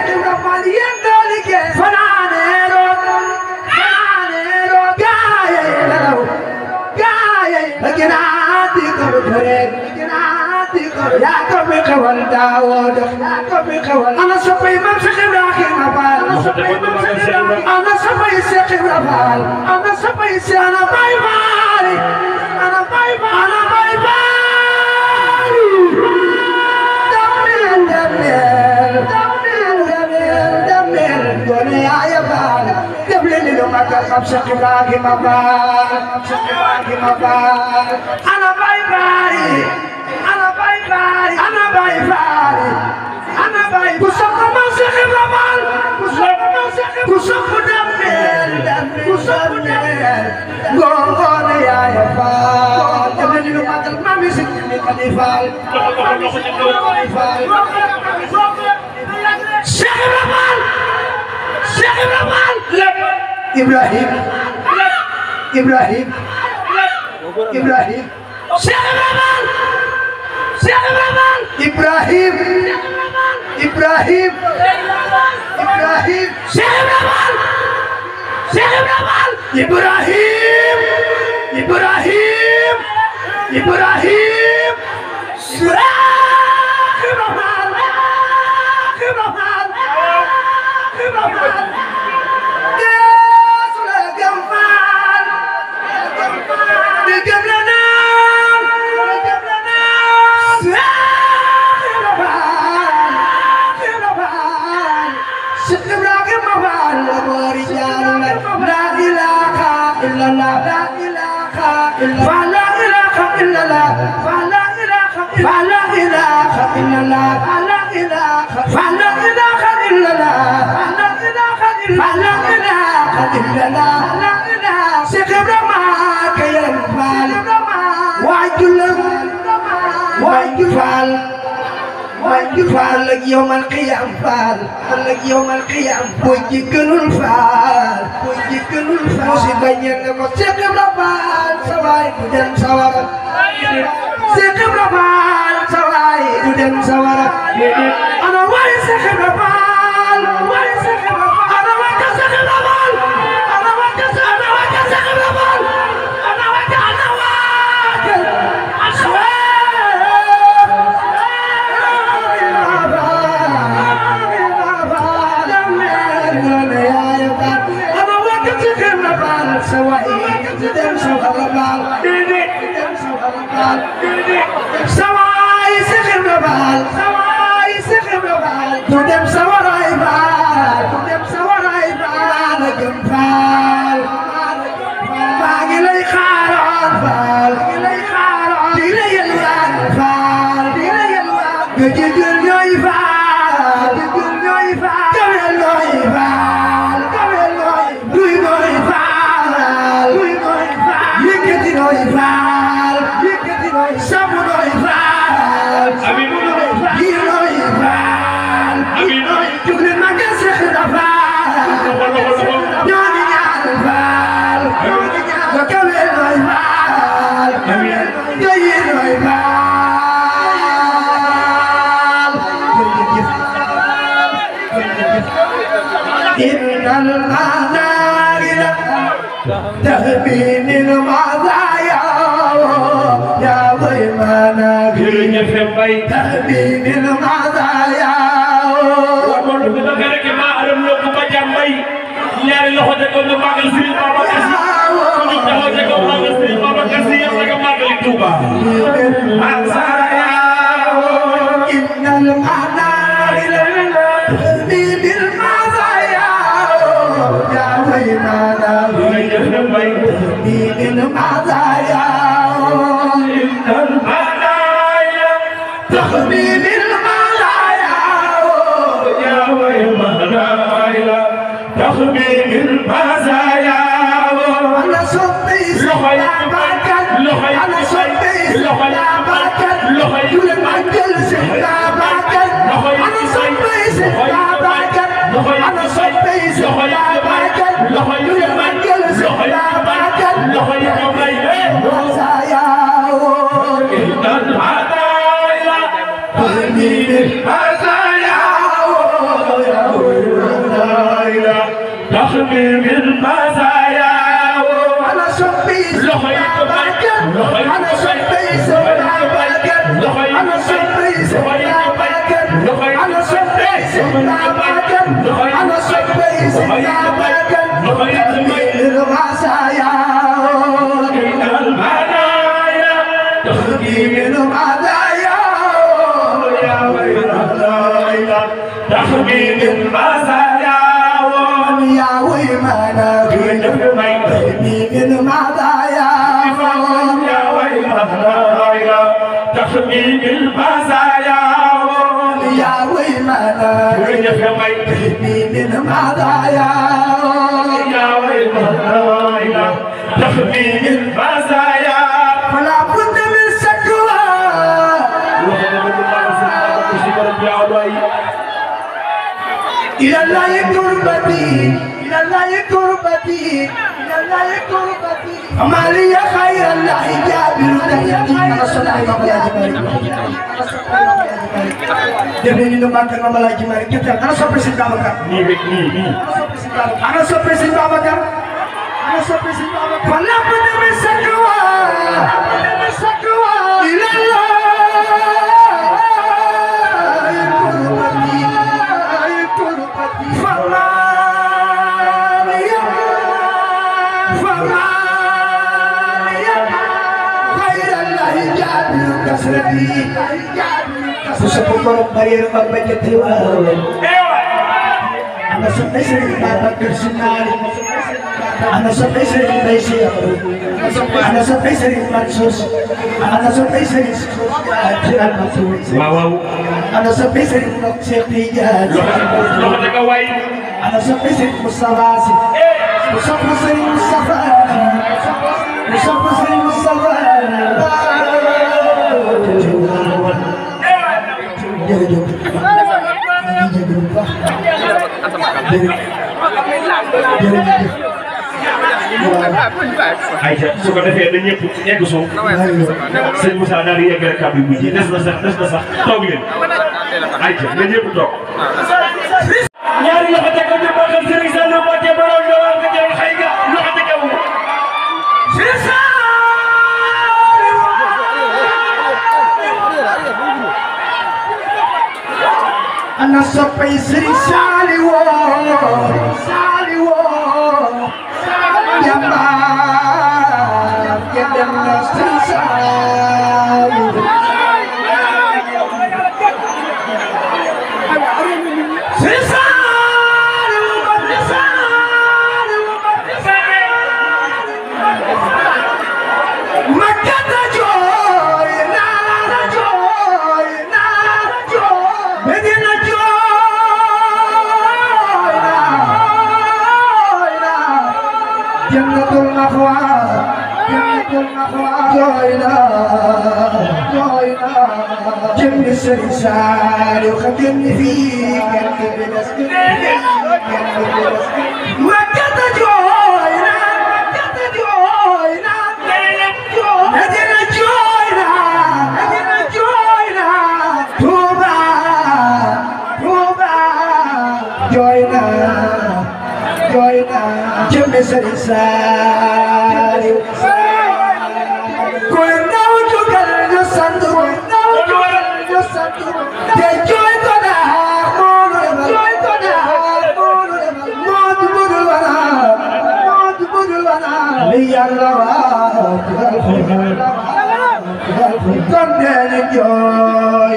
سقم رفال يندولك فنانيرو فنانيرو جايينو بجنادي كركري يا قبي خوال داود يا قبي خوال أنا صفي ممسك إبراهيم أبال أنا صفي سقم رفال أنا صفي سيانا باي بالي أنا باي بالي أنا باي بالي دمير دمير دمير دمير دنيا يا بالي دبلني لو ما كان سقم إبراهيم أبال سقم إبراهيم أبال أنا باي بالي أنا باي بالي أنا باي بالي أنا باي كسب ما سقم رفال كسب دمير دمير كسب دمير غون يا فال دبلني لو ما كان ما مسكني خليفال سقم رفال سقم رفال إبراهيم إبراهيم إبراهيم سقم رفال سقم رفال إبراهيم إبراهيم إبراهيم سقم رفال سقم رفال إبراهيم إبراهيم إبراهيم سقم رفال سقم رفال سقم رفال فلا إله إلا الله فلا إله فلا إله إلا الله فلا إله فلا إله إلا الله فلا إله فلا إله إلا الله لا إله سكبر ما كيرم فال واجل فال لك يوم القيام فال لك يوم القيام بوجيكن الفال بوجيكن الفال سيبين لك سكبر فال سواي بدن سوار سكبر فال سواي بدن سوار أنا واي سكبر فال واي سكبر فال أنا واي سكبر فال أنا واي سكبر فال أنا واي سواي سخم ربال سواي سخم ربال تدم سواي بال تدم سواي بال جنفال باقي لي خارون فال باقي لي خارون ديلي الوان فال ديلي الوان بجدل نوي فال بجدل نوي فال كمل نوي فال كمل نوي دوي نوي فال دوي نوي فال يكتي نوي فال يكتي نوي سامو نوي فال أمين نوي فال أمين جبل ما كسر فال نوني نال فال وكمل نوي فال جاي نوي فال إن المناغل تهبي من المعزايا يا ضيمانا تهبي من المعزايا إن المناغل تهبي بالمعزايا يا ضيمانا تهبي بالمعزايا ana soppay sëñ Babacar ana soppay sëñ Babacar ñu màggal sëñ Babacar تخميم المزايا أنا صبي سباكر أنا صبي سباكر أنا صبي سباكر أنا صبي سباكر أنا صبي سباكر المزايا المزايا تخميم المزايا تخميم المزايا يا ويمانا تخميم المزايا يا ويمانا تخميم المزايا يا ويمانا تخميم المزايا يا ويمانا تخميم المزايا فلا بد من سكوى إلى الله قربتي إلى الله قربتي إلى الله قربتي أما لي خير الله جابر تهيئتي أنا صلاحي مبلاجي مالك جبني نمانك مبلاجي مالك كتير أنا صبري سيد بابك أنا صبري سيد بابك أنا صبري سيد بابك فلا بد من سكوى إلى الله Sesepupu bayar bapak kecewa. Anak sampai sering bapak kersinari. Anak sampai sering bayar. Anak sampai sering mansus. Anak sampai sering ajaran masuk. Wow. Anak sampai sering noksiatiyah. Anak sampai sering musawasi. Musafa sering musafa. Musafa sering musafa. Aïcha su ko defee na ñëpp egg suuf sëñ Moussa daal di yeggale kàddu bu ji des na sax toog leen Aïcha na ñëpp toog ñaari loxo teg ko ñu bokkal Serigne Saliou Mbacké borom nga war nga jël xëy nga loxo teg ko Ana soppay Serigne Saliou jàmbaar ya dem na Serigne Saliou Makata jooy naa Medina jooy naa Jannatul Mahwa jooy naa jëmmi Serigne Saliou xam ngeen ni fii kenn du des Makata jooy naa Medina jooy naa Touba jooy naa jëmmi Serigne Saliou koy ndaw jugal ñu sant te jooy ko daa moonu budul wana li Yàlla wax kon dee jooy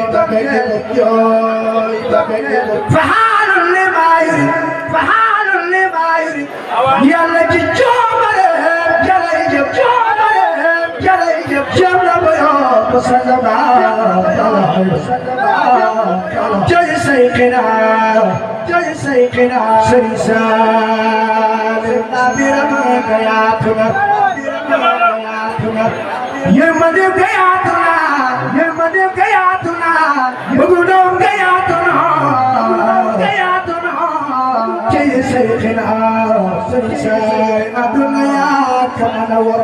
faxaalul li maa yuri Yàlla ci coobareem jalay jëf jëm la ba yokk sangama jooy sayxina Serigne Saliou na biram ga yaatu na yërmande ga yaatu na bëggu doom ga yaatu na شيخنا سنساي الدنيا كما نور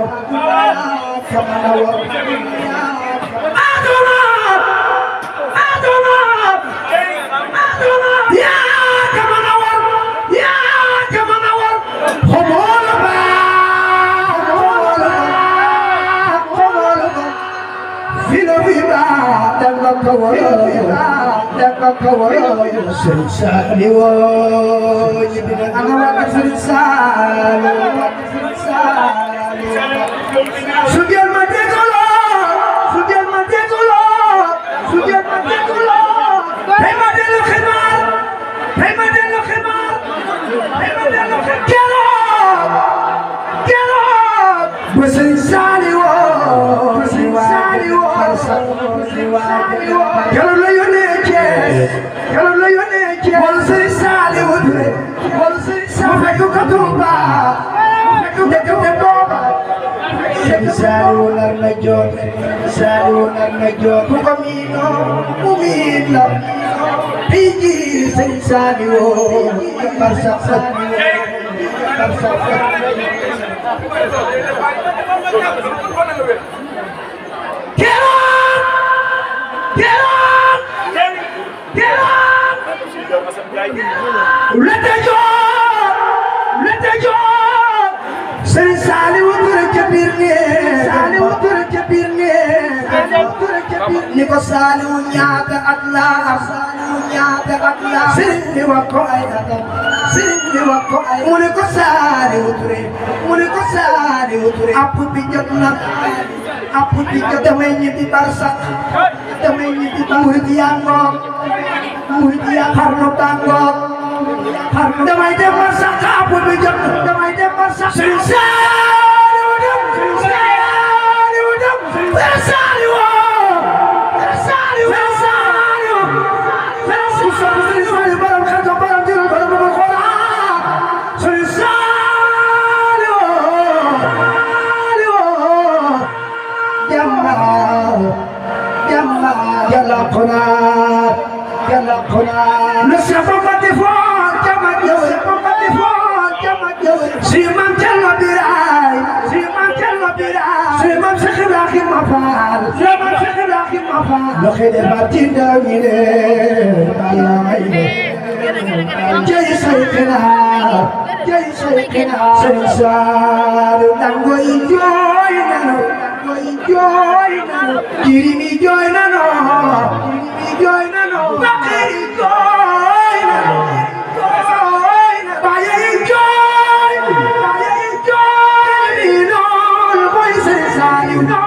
كما نور يا كما نور يا كما نور سلسالي وجبنا أنا وقت سلسالي سجل ما تقوله سجل ما تقوله سجل ما تقوله هاي ما دلو خمار هاي ما دلو خمار هاي ما دلو خمار كلام بسلسالي Kalau lo yone wal sali wudre wal sali ma ko tumba de ko boba sali wonar na jot ko mino umilla piji sali wo barsa Let the job. Sali wutur jabirne. Niko sali unyata atla. Sini wako ayata. Muniko sali wuture. Apu bijak nak. Apu bijak temennya di barsa. Temennya di murid yang harno tanggok. Damai dem masak apu bijak. Damai dem masak. Sali udam. Lokhede batinda mine alaine jay saykena sensar dango enjoy nano kirimi joy nano bakiri joy nano baye enjoy no boy sensar no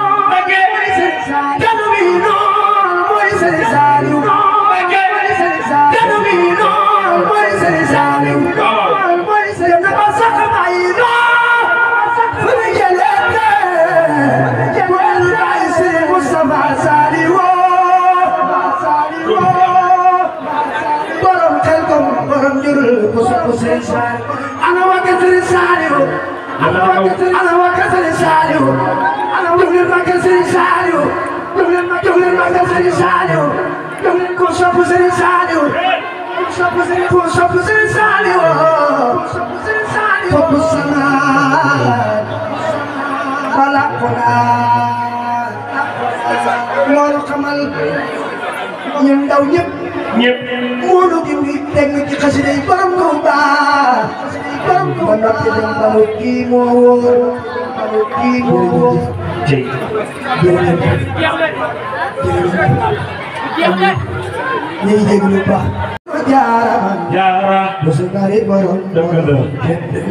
أنا وقت رسالي أنا وقت رسالي أنا دخل ما كسر رسالي دخل ما كسر رسالي دخل كوشاب رسالي كوشاب رسالي فوق السماء ملكنا لون كمال يندو يب mulu gini teng ci xasside borom Touba borom noppi dem balu ki mo jey ni jéglu ba jaara musukari borom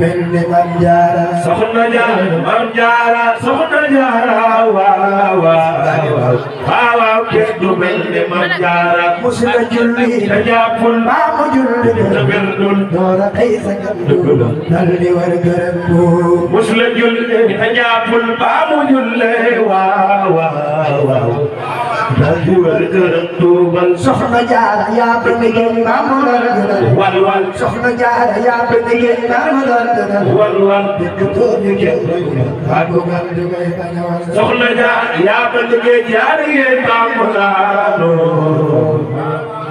melne mam jaara soxna jaara waaw keddu melne mam jaara musula julli tajapul ba mo julli taberdul dora ay sagam daldi war garam musula julli tajapul ba mo julli waaw daldi war garam bal soxna jaara ya benigeen ba mo wal soxna jaara ya benigeen ba mo wal dekto ni ke ago gal de may baña soxna jaara ya benigeen ya ngeen ba mo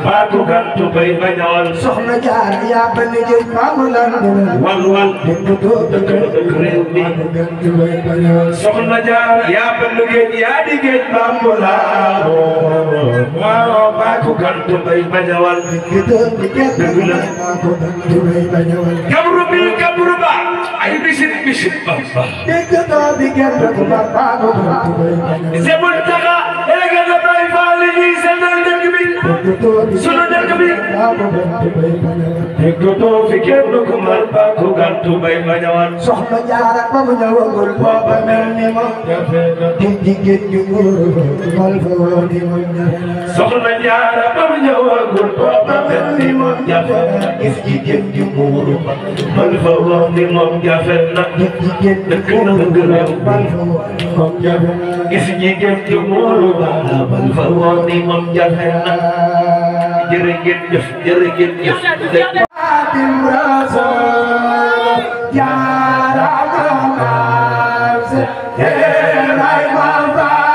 baatu gantu bay bañawal soxna jaar yaa ba ni jël maamu lan wal wal dëkk réew mi soxna jaar yaa ba ni géej yaa di géej bambu laa waaw baatu gantu bay bañawal dëgg la kabru bi kabru ba ay bisit bisit ba sebul taxa elega la bay faali ñi senal dëkk bi sunu dëkk bi dëkkatoo fi kenn ku mar baatu gantu bay bañawal soxna jaara ba mu ñëwagul booba mel ni moom jigéen ju mal fa woon ni moom soxna jaara ba mu ñëwagul booba mel ni moom jafe gis jigéen ju muuru mal fa woon ni moom jafe na jigéen dëkk na dëgg réew mal fa woon ni moom jafe gis jigéen ju muuru mal fa woon ni moom jafe na jërë ngeen jëf jërë ngeen jëf Xaadim Rasuul jaara maam se ay maam faal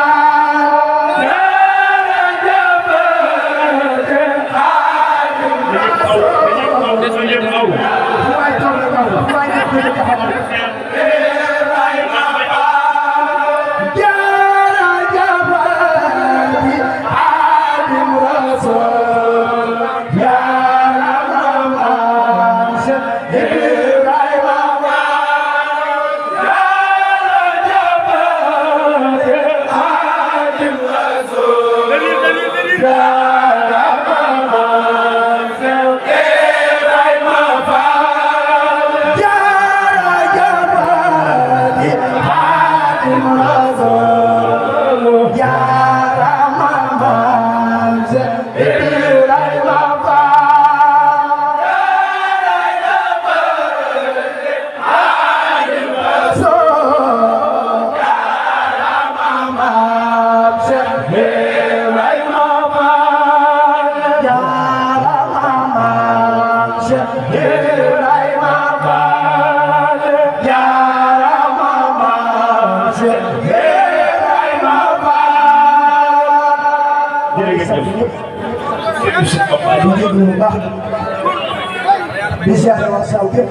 di ziare waa Saaw gépp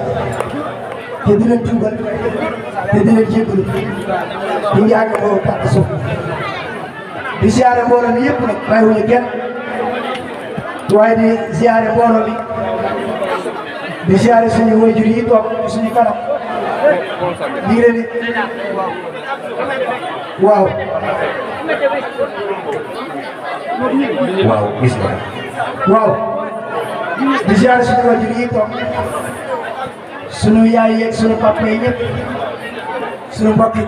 te di leen tuubal te di leen jéggalu di njàng moo tàkk suuf di ziare mbooloo mi yëpp nag bàyyiwuñu kenn waaye di ziare mbooloo mi di ziare suñu waajur yi toog suñu kanam ñu ngi leen di waaw gis nga waaw di ziare suñu waajur yi toog suñu yaay yeeg suñu papa yi ñëpp suñu mbokk yi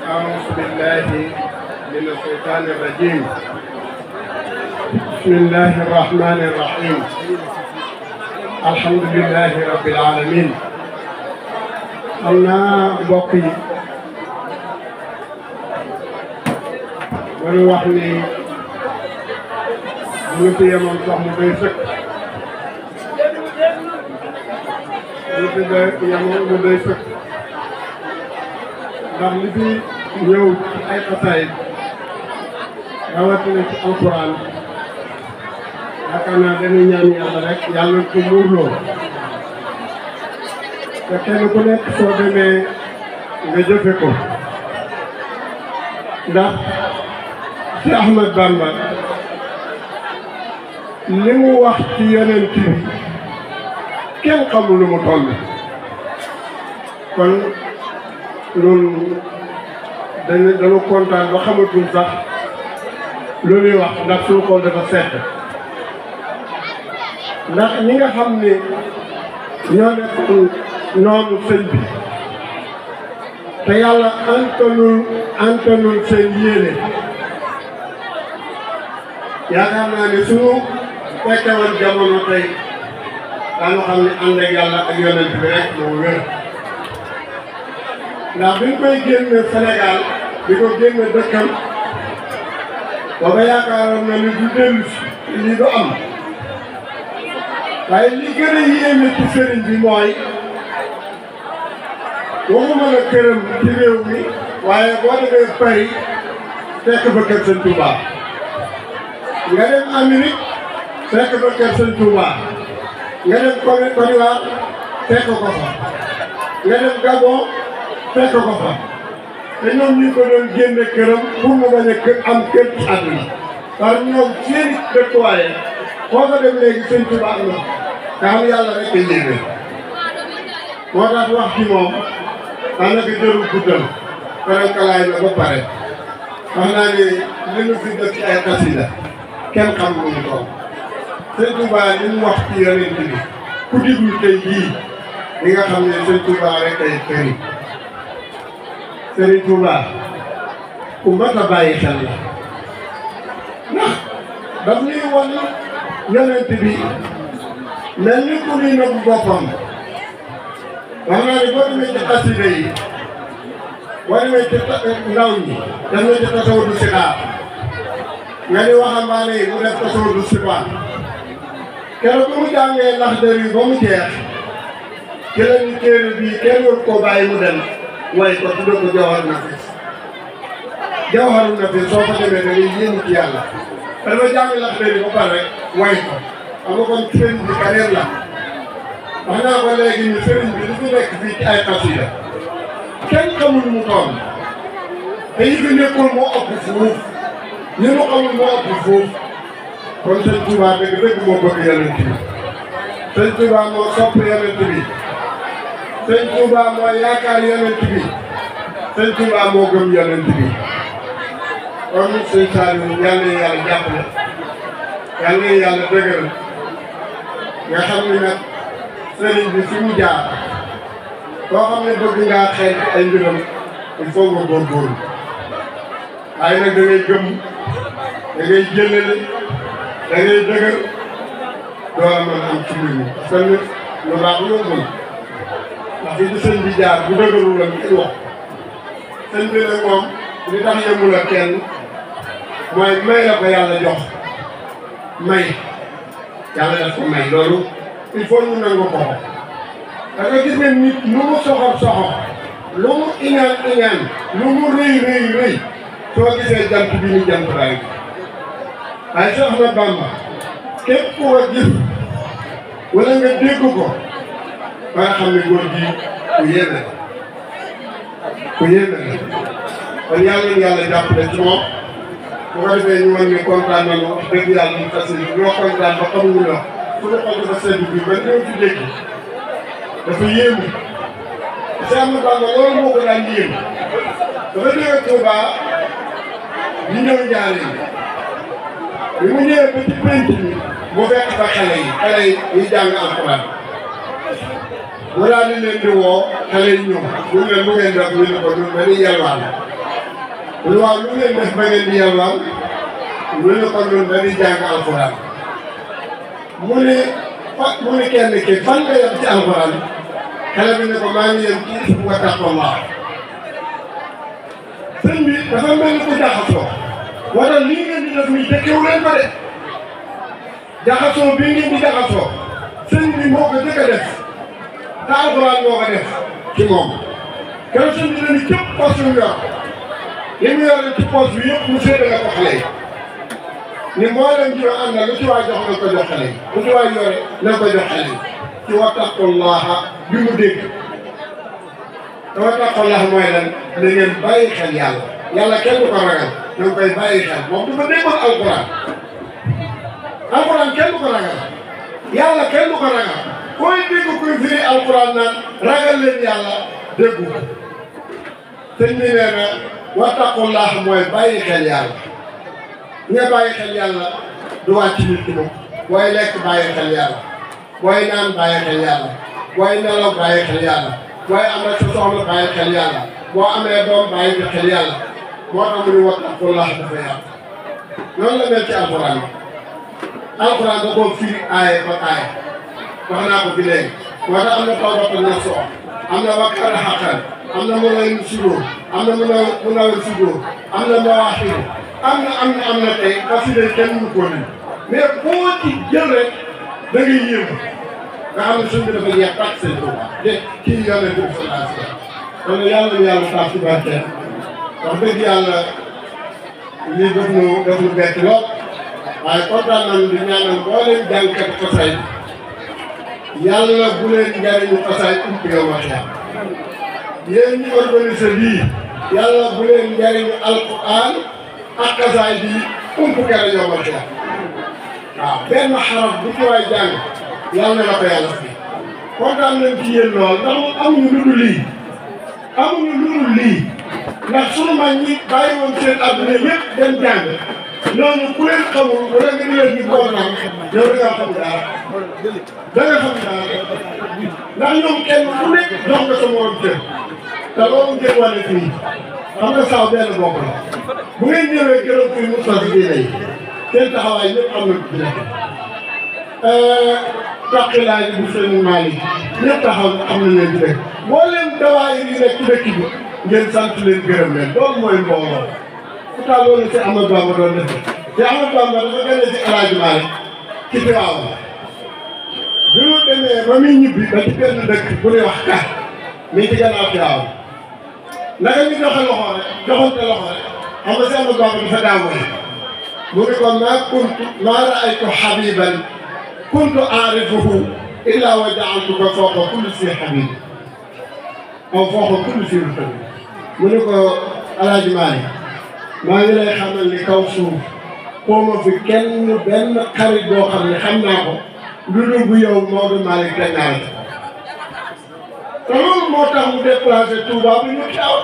أعوذ بالله من الشيطان الرجيم بسم الله الرحمن الرحيم الحمد لله رب العالمين أنا بقي من وحني من في يوم صح مبيسك من في يوم مبيسك ndax li fi ñëw ci ay xasaay rawatina ci alquran yaakaar naa dañuy ñaan yàlla rek yàlla ko muurloo te kenn ku nekk soo demee nga jëfe ko ndax ci Ahmad Bamba li mu wax ci yonent bi kenn xamul lu mu toll kon loolu dañu kontaan ba xamatul sax lu ñuy wax ndax suñu xol dafa sedd ndax ñi nga xam ne ñoo nekkoon noonu sëñ bi te yàlla antanul seen yéene yaakaar naa ne suñu fekke woon jamono tey dañu xam ne ànd ak yàlla ak yonent bi rek moo wér ndax bi ñu koy génne Sénégal di ko génne dëkkam booba yaakaaroon na ni du dellu si lii du am waaye li gën a yéeme ci sëriñ bi mooy waxuma la këram ci réew mi waaye boo demee Paris fekk fa kër Sëñ Touba nga dem Amérique fekk fa kër Sëñ Touba nga dem Côte d'Ivoire fekk ko fa nga dem Gabon fekk ko fa te ñoom ñu ko doon génne këram pour mu bañ a am kër ci àdduna parce que ñoom seeni dëkkuwaay foo ko dem léegi Sëñ Touba am na nga xam yàlla rek ay yéeme moo tax wax ci moom daanaka jërul guddal kalaay la ba pare wax naa ne li ñu fi def ci ay xasida kenn xam lu mu toll Sëñ Touba li mu wax ci yonent bi ku diglu tey jii li nga xam ne Sëñ Touba rek ay këri Sëriñ Touba ku mat a bàyyi xel la ndax daf ñuy wan yonent bi mel ni ku ñuy nëbb boppam wax naa ne boo demee ci xasida yi boo demee ci ndaw ñi def na ci tasawudu sixaar nga ni waxambaane yi mu def tasawudu sixaar keroog bu mu jàngee Laxdari yi ba mu jeex ci la ñu téere bii kenn war koo bàyyi mu dem way ko tudde ko Jawharu Nafis Jawharu Nafis soo ko demee da ngay yéemu ci yàlla dafa jàng Laxdari yi ba pare rek way ko xam nga kon sëriñ bi carrière la wax naa ko léegi ni sëriñ bi li fi nekk fii ci ay xasida kenn xamul mu toll te yi fi nekkul moo ëpp fuuf ñi mu xamul moo ëpp fuuf kon Sëñ Touba dëgg moo bëgg yonent bi Sëñ Touba moo sopp yonent bi Sëñ Touba moo yaakaar yonent bi Sëñ Touba moo gëm yonent bi kon Sëñ Saliou yàlla na yàlla jàppale yàlla na yàlla dëgëral nga xam ne nag sëriñ bi fi mu jaar koo xam ne bëgg ngaa xeeñ ay mbiram il faut nga góorgóorlu waaye nag da ngay gëm da ngay jëlale da ngay dëgër door a mën am ci mbir mi parce que nit lu baax yombul ndax fi di sëñ bi jaar bu dëgërul la ñu wax sëñ bi nag moom li tax yemul ak kenn mooy may la ko yàlla jox may yàlla def ko may loolu il faut ñu nangu ko da nga gis ne nit lu mu soxor lu mu iñaan lu mu rëy soo gisee jant bi ñu jant raay waaye Seex Ahmadu Bamba képp ku ko gis wala nga dégg ko ba nga xam ne góor gi ku yéeme kon yàlla na yàlla jàppale ci moom bu ko defee ñu mën ni kontaan nañu wax dëgg yàlla ñu fas yéene ñoo kontaan ba xamuñu la suñu xol dafa sedd bi ba ñëw ci dégg dafa yéemu Seex Ahmadu Bamba loolu moo ko daan yéemu dafa jóge Touba ñu ñëw Njaaréem bi mu ñëwee ba ci penc bi mu fekk fa xale yi ñuy jàng alxuraan mu daal di leen di woo xale yi ñëw ñu leen lu ngeen def ñu ne ko ñun dañuy yalwaan lu waaw lu ngeen def ba ngeen di yalwaan ñu ne ko ñun dañuy jàng alxuraan mu ne kenn ki fan nga yem ci alxuraan xale bi ne ko maa ngi yem ci wa taqwallah sëñ bi dafa mel ni ku jaxasoo wala lii ngeen di def nii tekkiwu leen ko de jaxasoo bii ngeen di jaxasoo sëñ bi moo ko jëkk a def te alxuraan moo ko def ci moom keroog sëñ bi dañuy cëpp poche yu yor li mu yor ci poche bi yëpp mu séddale ko xale yi ni moo leen ci ànd lu ci waay jox nañ ko jox xale yi lu ci waay yore nañ ko jox xale yi ci wattaqullaha bi mu dégg te wattaqullaha mooy lan da ngeen bàyyi xel yàlla kenn du ko ragal da nga koy bàyyi xel moom dafa déggoon alxuraan kenn du ko ragal yàlla kenn du ko ragal koy dégg kuy firi alxuraan naan ragal leen yàlla déggu sëñ bi nee na wattaqullaha mooy bàyyi xel yàlla nga bàyyi xel yàlla du wàcc nit ki moom booy lekk bàyyi xel yàlla booy naan bàyyi xel yàlla booy nelaw bàyyi xel yàlla booy am ak sa soxla bàyyi xel yàlla boo amee doom bàyyi xel yàlla moo tax mu ne wattaqullaha dafa yàlla noonu la mel ci alxuraan alxuraan da koo firi aaye ba aaye wax naa ko fi léegi moo tax am na tawbatan nasuha am na waqara xaqan am na munawwirun sudur am na munawwirun sudur am na mawaahibu am na tey xasida kenn mënu koo lim mais boo ci jël rek da ngay yéemu nga xam ne suñ bi dafa jeex tàkk seen Tuuba de kii yonent bi sallallahu alayhi wa sallam kon yàlla na yàlla tax ci barke wax dëgg yàlla lii daf nu bett lool waaye kontaan nañu di ñaanal mbooleem jàngkat xasaay yàlla bu leen njariñu xasaay ump yow ma xeex yéen ñi organisé lii yàlla bu leen njariñu alquran ak xasaay bi ump kere yow ma xeex waaw benn xaraf bu ci waay jàng yàlla na la ko yàlla fi kontaan nañ ci yéen lool ndax amuñu lu dul lii amuñu lu dul lii ndax sunu mag ñi bàyyi woon seen adduna yëpp dem jàng ñooñu ku leen xamul wala nga di leen di programme yow da ngaa xam dara da nga xam dara ndax ñoom kenn ku nekk jox nga sa morom cër te loolu ngeen wane fii xam nga saaw benn bopp la bu ngeen ñëwee gërëm fii Moussa si diine yi seen taxawaay ñëpp am na ci nekk taqilaay bu seen Malick ñëpp taxaw am na leen ci nekk boo leen dawaay yi nekk ci dëkk bi ngeen sant leen gërëm leen loolu mooy mbooloo pourtant loolu ci Amadou Bamba doon def te Amadou Bamba dafa gën a ci El Hadj Malick ci Tiwaawan bi mu demee ba muy ñibbi ba ci benn dëkk bu ñuy wax ka mi ci gannaaw Tiwaawan naka ñu joxe loxo rek joxante loxo rek xam nga si Amadou Bamba dafa daawoon mu ne ko maa raaytu habiban kuntu aarifuhu illa wa ja'altuka fawqa kulli si habib aw fawqa kulli si habib mu ne ko El Hadj Malick maa ngi lay xamal ni kaw suuf xaw ma fi kenn benn xarit boo xam ne xam naa ko lu dul bu yow Maodo Malick teg naa la te loolu moo tax mu déplacé Touba bi ñu taw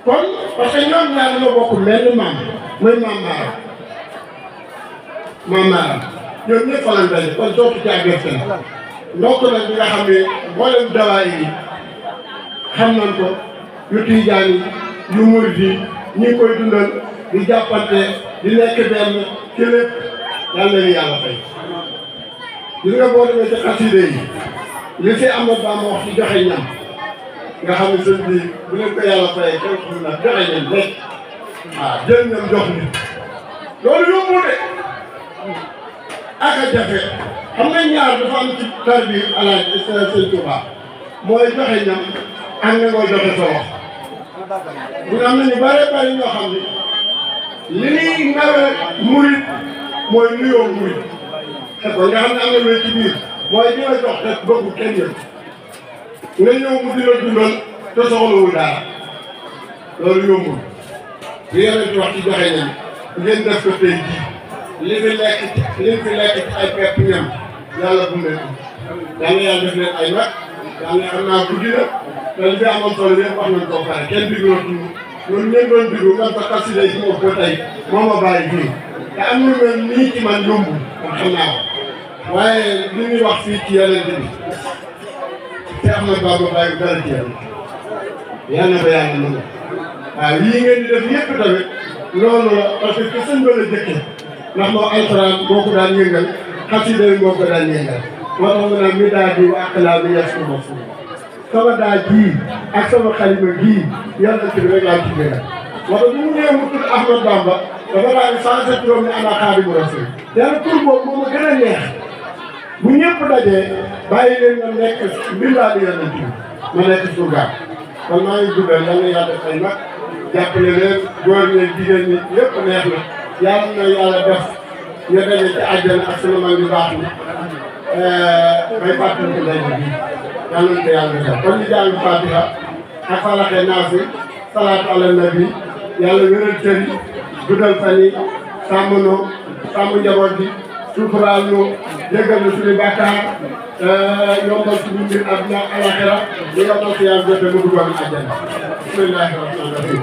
kon parce que ñoom ñaar ñoo bokk benn maam mooy maam Maaram ñoom ñëpp fa lañ daje kon dootu caa gerte la ndokk nag ñi nga xam ne mboolem dawaay yi xam nañ ko yu Tijaan yi yu murid yi ñi ngi koy dundal di jàppante di nekk benn ci lépp yal na yàlla fay. gis nga boo demee ci xaside yi li fi Amadou Bamba wax ci joxe ñam nga xam ne sëñ bi bu leen ko yàlla fayee kenn xam na joxe ñam rek waaw jël ñam jox ni loolu yombul de ak a jafe xam nga ñaar dafa am ci tarbi Alaaji Sëñ Tuubaa mooy joxe ñam ak nga mooy joxe sa wax bu am na ñu bare bari ñoo xam ne li ñuy nawee murit mooy nuyoo murit te kon nga xam ne am na lu ci biir mooy di la jox te bëggu kenn yëpp nga ñëw mu di la dundal te soxlawul dara loolu yombul li yeneen ci wax ci joxe ñam ngeen def ko tey jii li fi lekk ci ay pepp ñam yàlla bu leen yàlla def leen ay mag yàlla xam naa guddi na te li fi amoon solo yëpp wax nañ koo pare kenn diglootu ñun ñeen doon diglu man ko xasida yi moom ba tey moo ma bàyyi fii te am lu mel nii ci man yombul man xam naa ko waaye li ñuy wax fii ci yeneen bi te Ahmad Bamba bàyyi dara ci yàlla yàlla na ba yàlla nangu waaw yii ngeen di def yëpp tamit loolu la parce que sëñ ba la jëkkee ndax moom alxuraan boo ko daan yëngal xasida yi moo ko daan yëngal moo tax ma naan mi daa di wa aqlaa mi yas ko ma fu sama daa jii ak sama xalima gii yàlla ci rek laa ci gënal moo tax bu mu ñëwee mu tudd Ahmad Bamba dafa daal di changé turam ne ana Xaadimu Rasuul yàlla tur boobu moo ma gën a neex bu ñëpp dajee bàyyi leen nga nekk mbindaa di yonent bi ma nekk surgaam kon maa ngi guddal yal na yàlla def ay mag jàppale leen góor ñi jigéen ñi yëpp neex na yàlla na yàlla def ñu daje ci àjjana ak sunu mag yu baax ni may fàttali ko daje bi yàlla na ko yàlla defal kon ñu jàng Fatiha ak Falaqe Naasi salaatu ala nabi yàlla wéral cër yi guddal fan yi sàmm noo sàmm njaboot bi suturaal nu jéggal nu suñu bàkkaar yombal suñu mbir àdduna ak alaxira ñu yombal si yàlla jote mu duggoon àjjana bismillahi rahmani rahim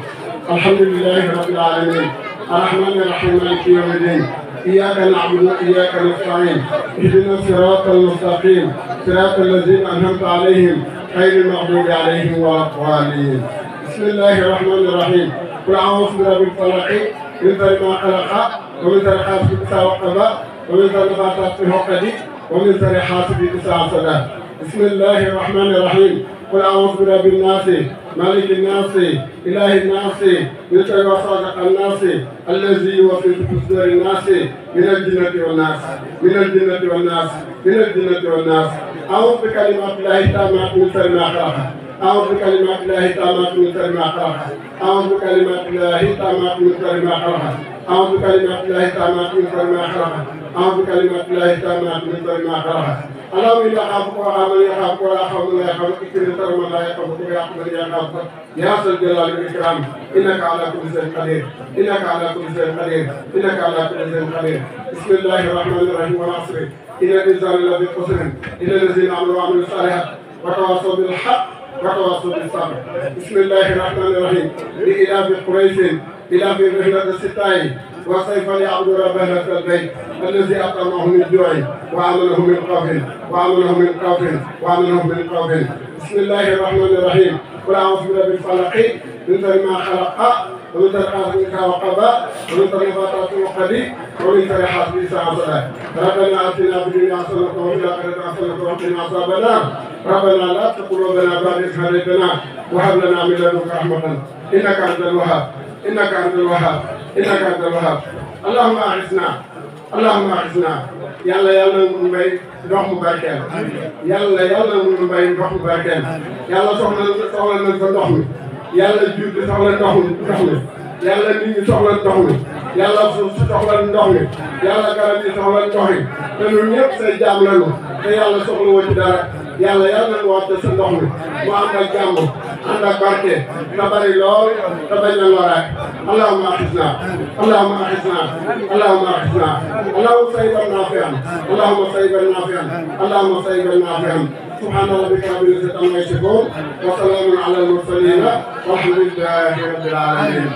alhamdulillahi rabbil alamin arrahmani rahim maliki yawmi din iyyaka na'budu wa iyyaka nasta'in ihdina siratal mustaqim siratal ladzina an'amta alayhim ghayril maghdubi alayhim waladdallin bismillahi rahmani rahim qul a'udhu bi rabbil falaq min sharri ma khalaq wa min sharri ghasiqin idha waqab ومن شر النفاثات في العقد ومن شر حاسد إذا حسد بسم الله الرحمن الرحيم قل أعوذ برب الناس مالك الناس إله الناس من شر وسوسة الناس الذي يوسوس في صدور الناس من الجنة والناس من الجنة والناس من الجنة والناس أعوذ بكلمات الله التامات من شر ما خلق أعوذ بكلمات الله التامات من شر ما خلق أعوذ بكلمات الله التامات من شر ما خلق أعوذ بكلمات الله التامات من شر ما خلق أعوذ بكلمات الله التامات من شر ما خلق اللهم إنا نخافك وآمن يخافك ولا خوف لا يخافك اكرم شر من لا يخافك ويعقب من يخافك يا ذا الجلال والإكرام إنك على كل شيء قدير إنك على كل شيء قدير إنك على كل شيء قدير بسم الله الرحمن الرحيم والعصر إن الإنسان لفي خسر إلا الذين آمنوا وعملوا الصالحات وتواصوا بالحق وتواصوا بالصبر بسم الله الرحمن الرحيم لإلاف قريش إلاف رحلة الستاء وصيف ليعبدوا رب هذا البيت الذي أطعمهم من جوع وآمنهم من خوف وآمنهم من خوف وآمنهم من خوف بسم الله الرحمن الرحيم قل أعوذ برب الفلق من شر ما خلق ومن شر حاسد وقضى ومن شر نفاثات العقد ومن شر حاسد إذا حسد ربنا آتنا في الدنيا حسنة وفي الآخرة حسنة وقنا عذاب النار ربنا لا تزغ قلوبنا بعد إذ هديتنا وهب لنا من لدنك رحمة إنك أنت الوهاب إنك أنت الوهاب إنك أنت الوهاب اللهم أعزنا اللهم أعزنا yàlla mu may ndox mu barkeel yàlla mu may ndox mu barkeel yàlla soxla nañ fa ndox mi yàlla jur gi soxla ndox mi yàlla nit ñi soxla ndox mi yàlla suuf si soxla ndox mi yàlla garab yi soxla ndox mi te ñun ñëpp say jaam lañu te yàlla soxla woo ci dara yàlla nañu wàcce sa ndox mi mu ànd ak jàmm ànd ak barke te bari lool te bañ a loraay allahumma axisna allahumma axisna allahumma axisna allahumma sayyiban naafi'an allahumma sayyiban naafi'an allahumma sayyiban naafi'an subhana rabbika rabbil izzati amma yasifun wa salamun ala al mursalin walhamdulillahi rabbil alamin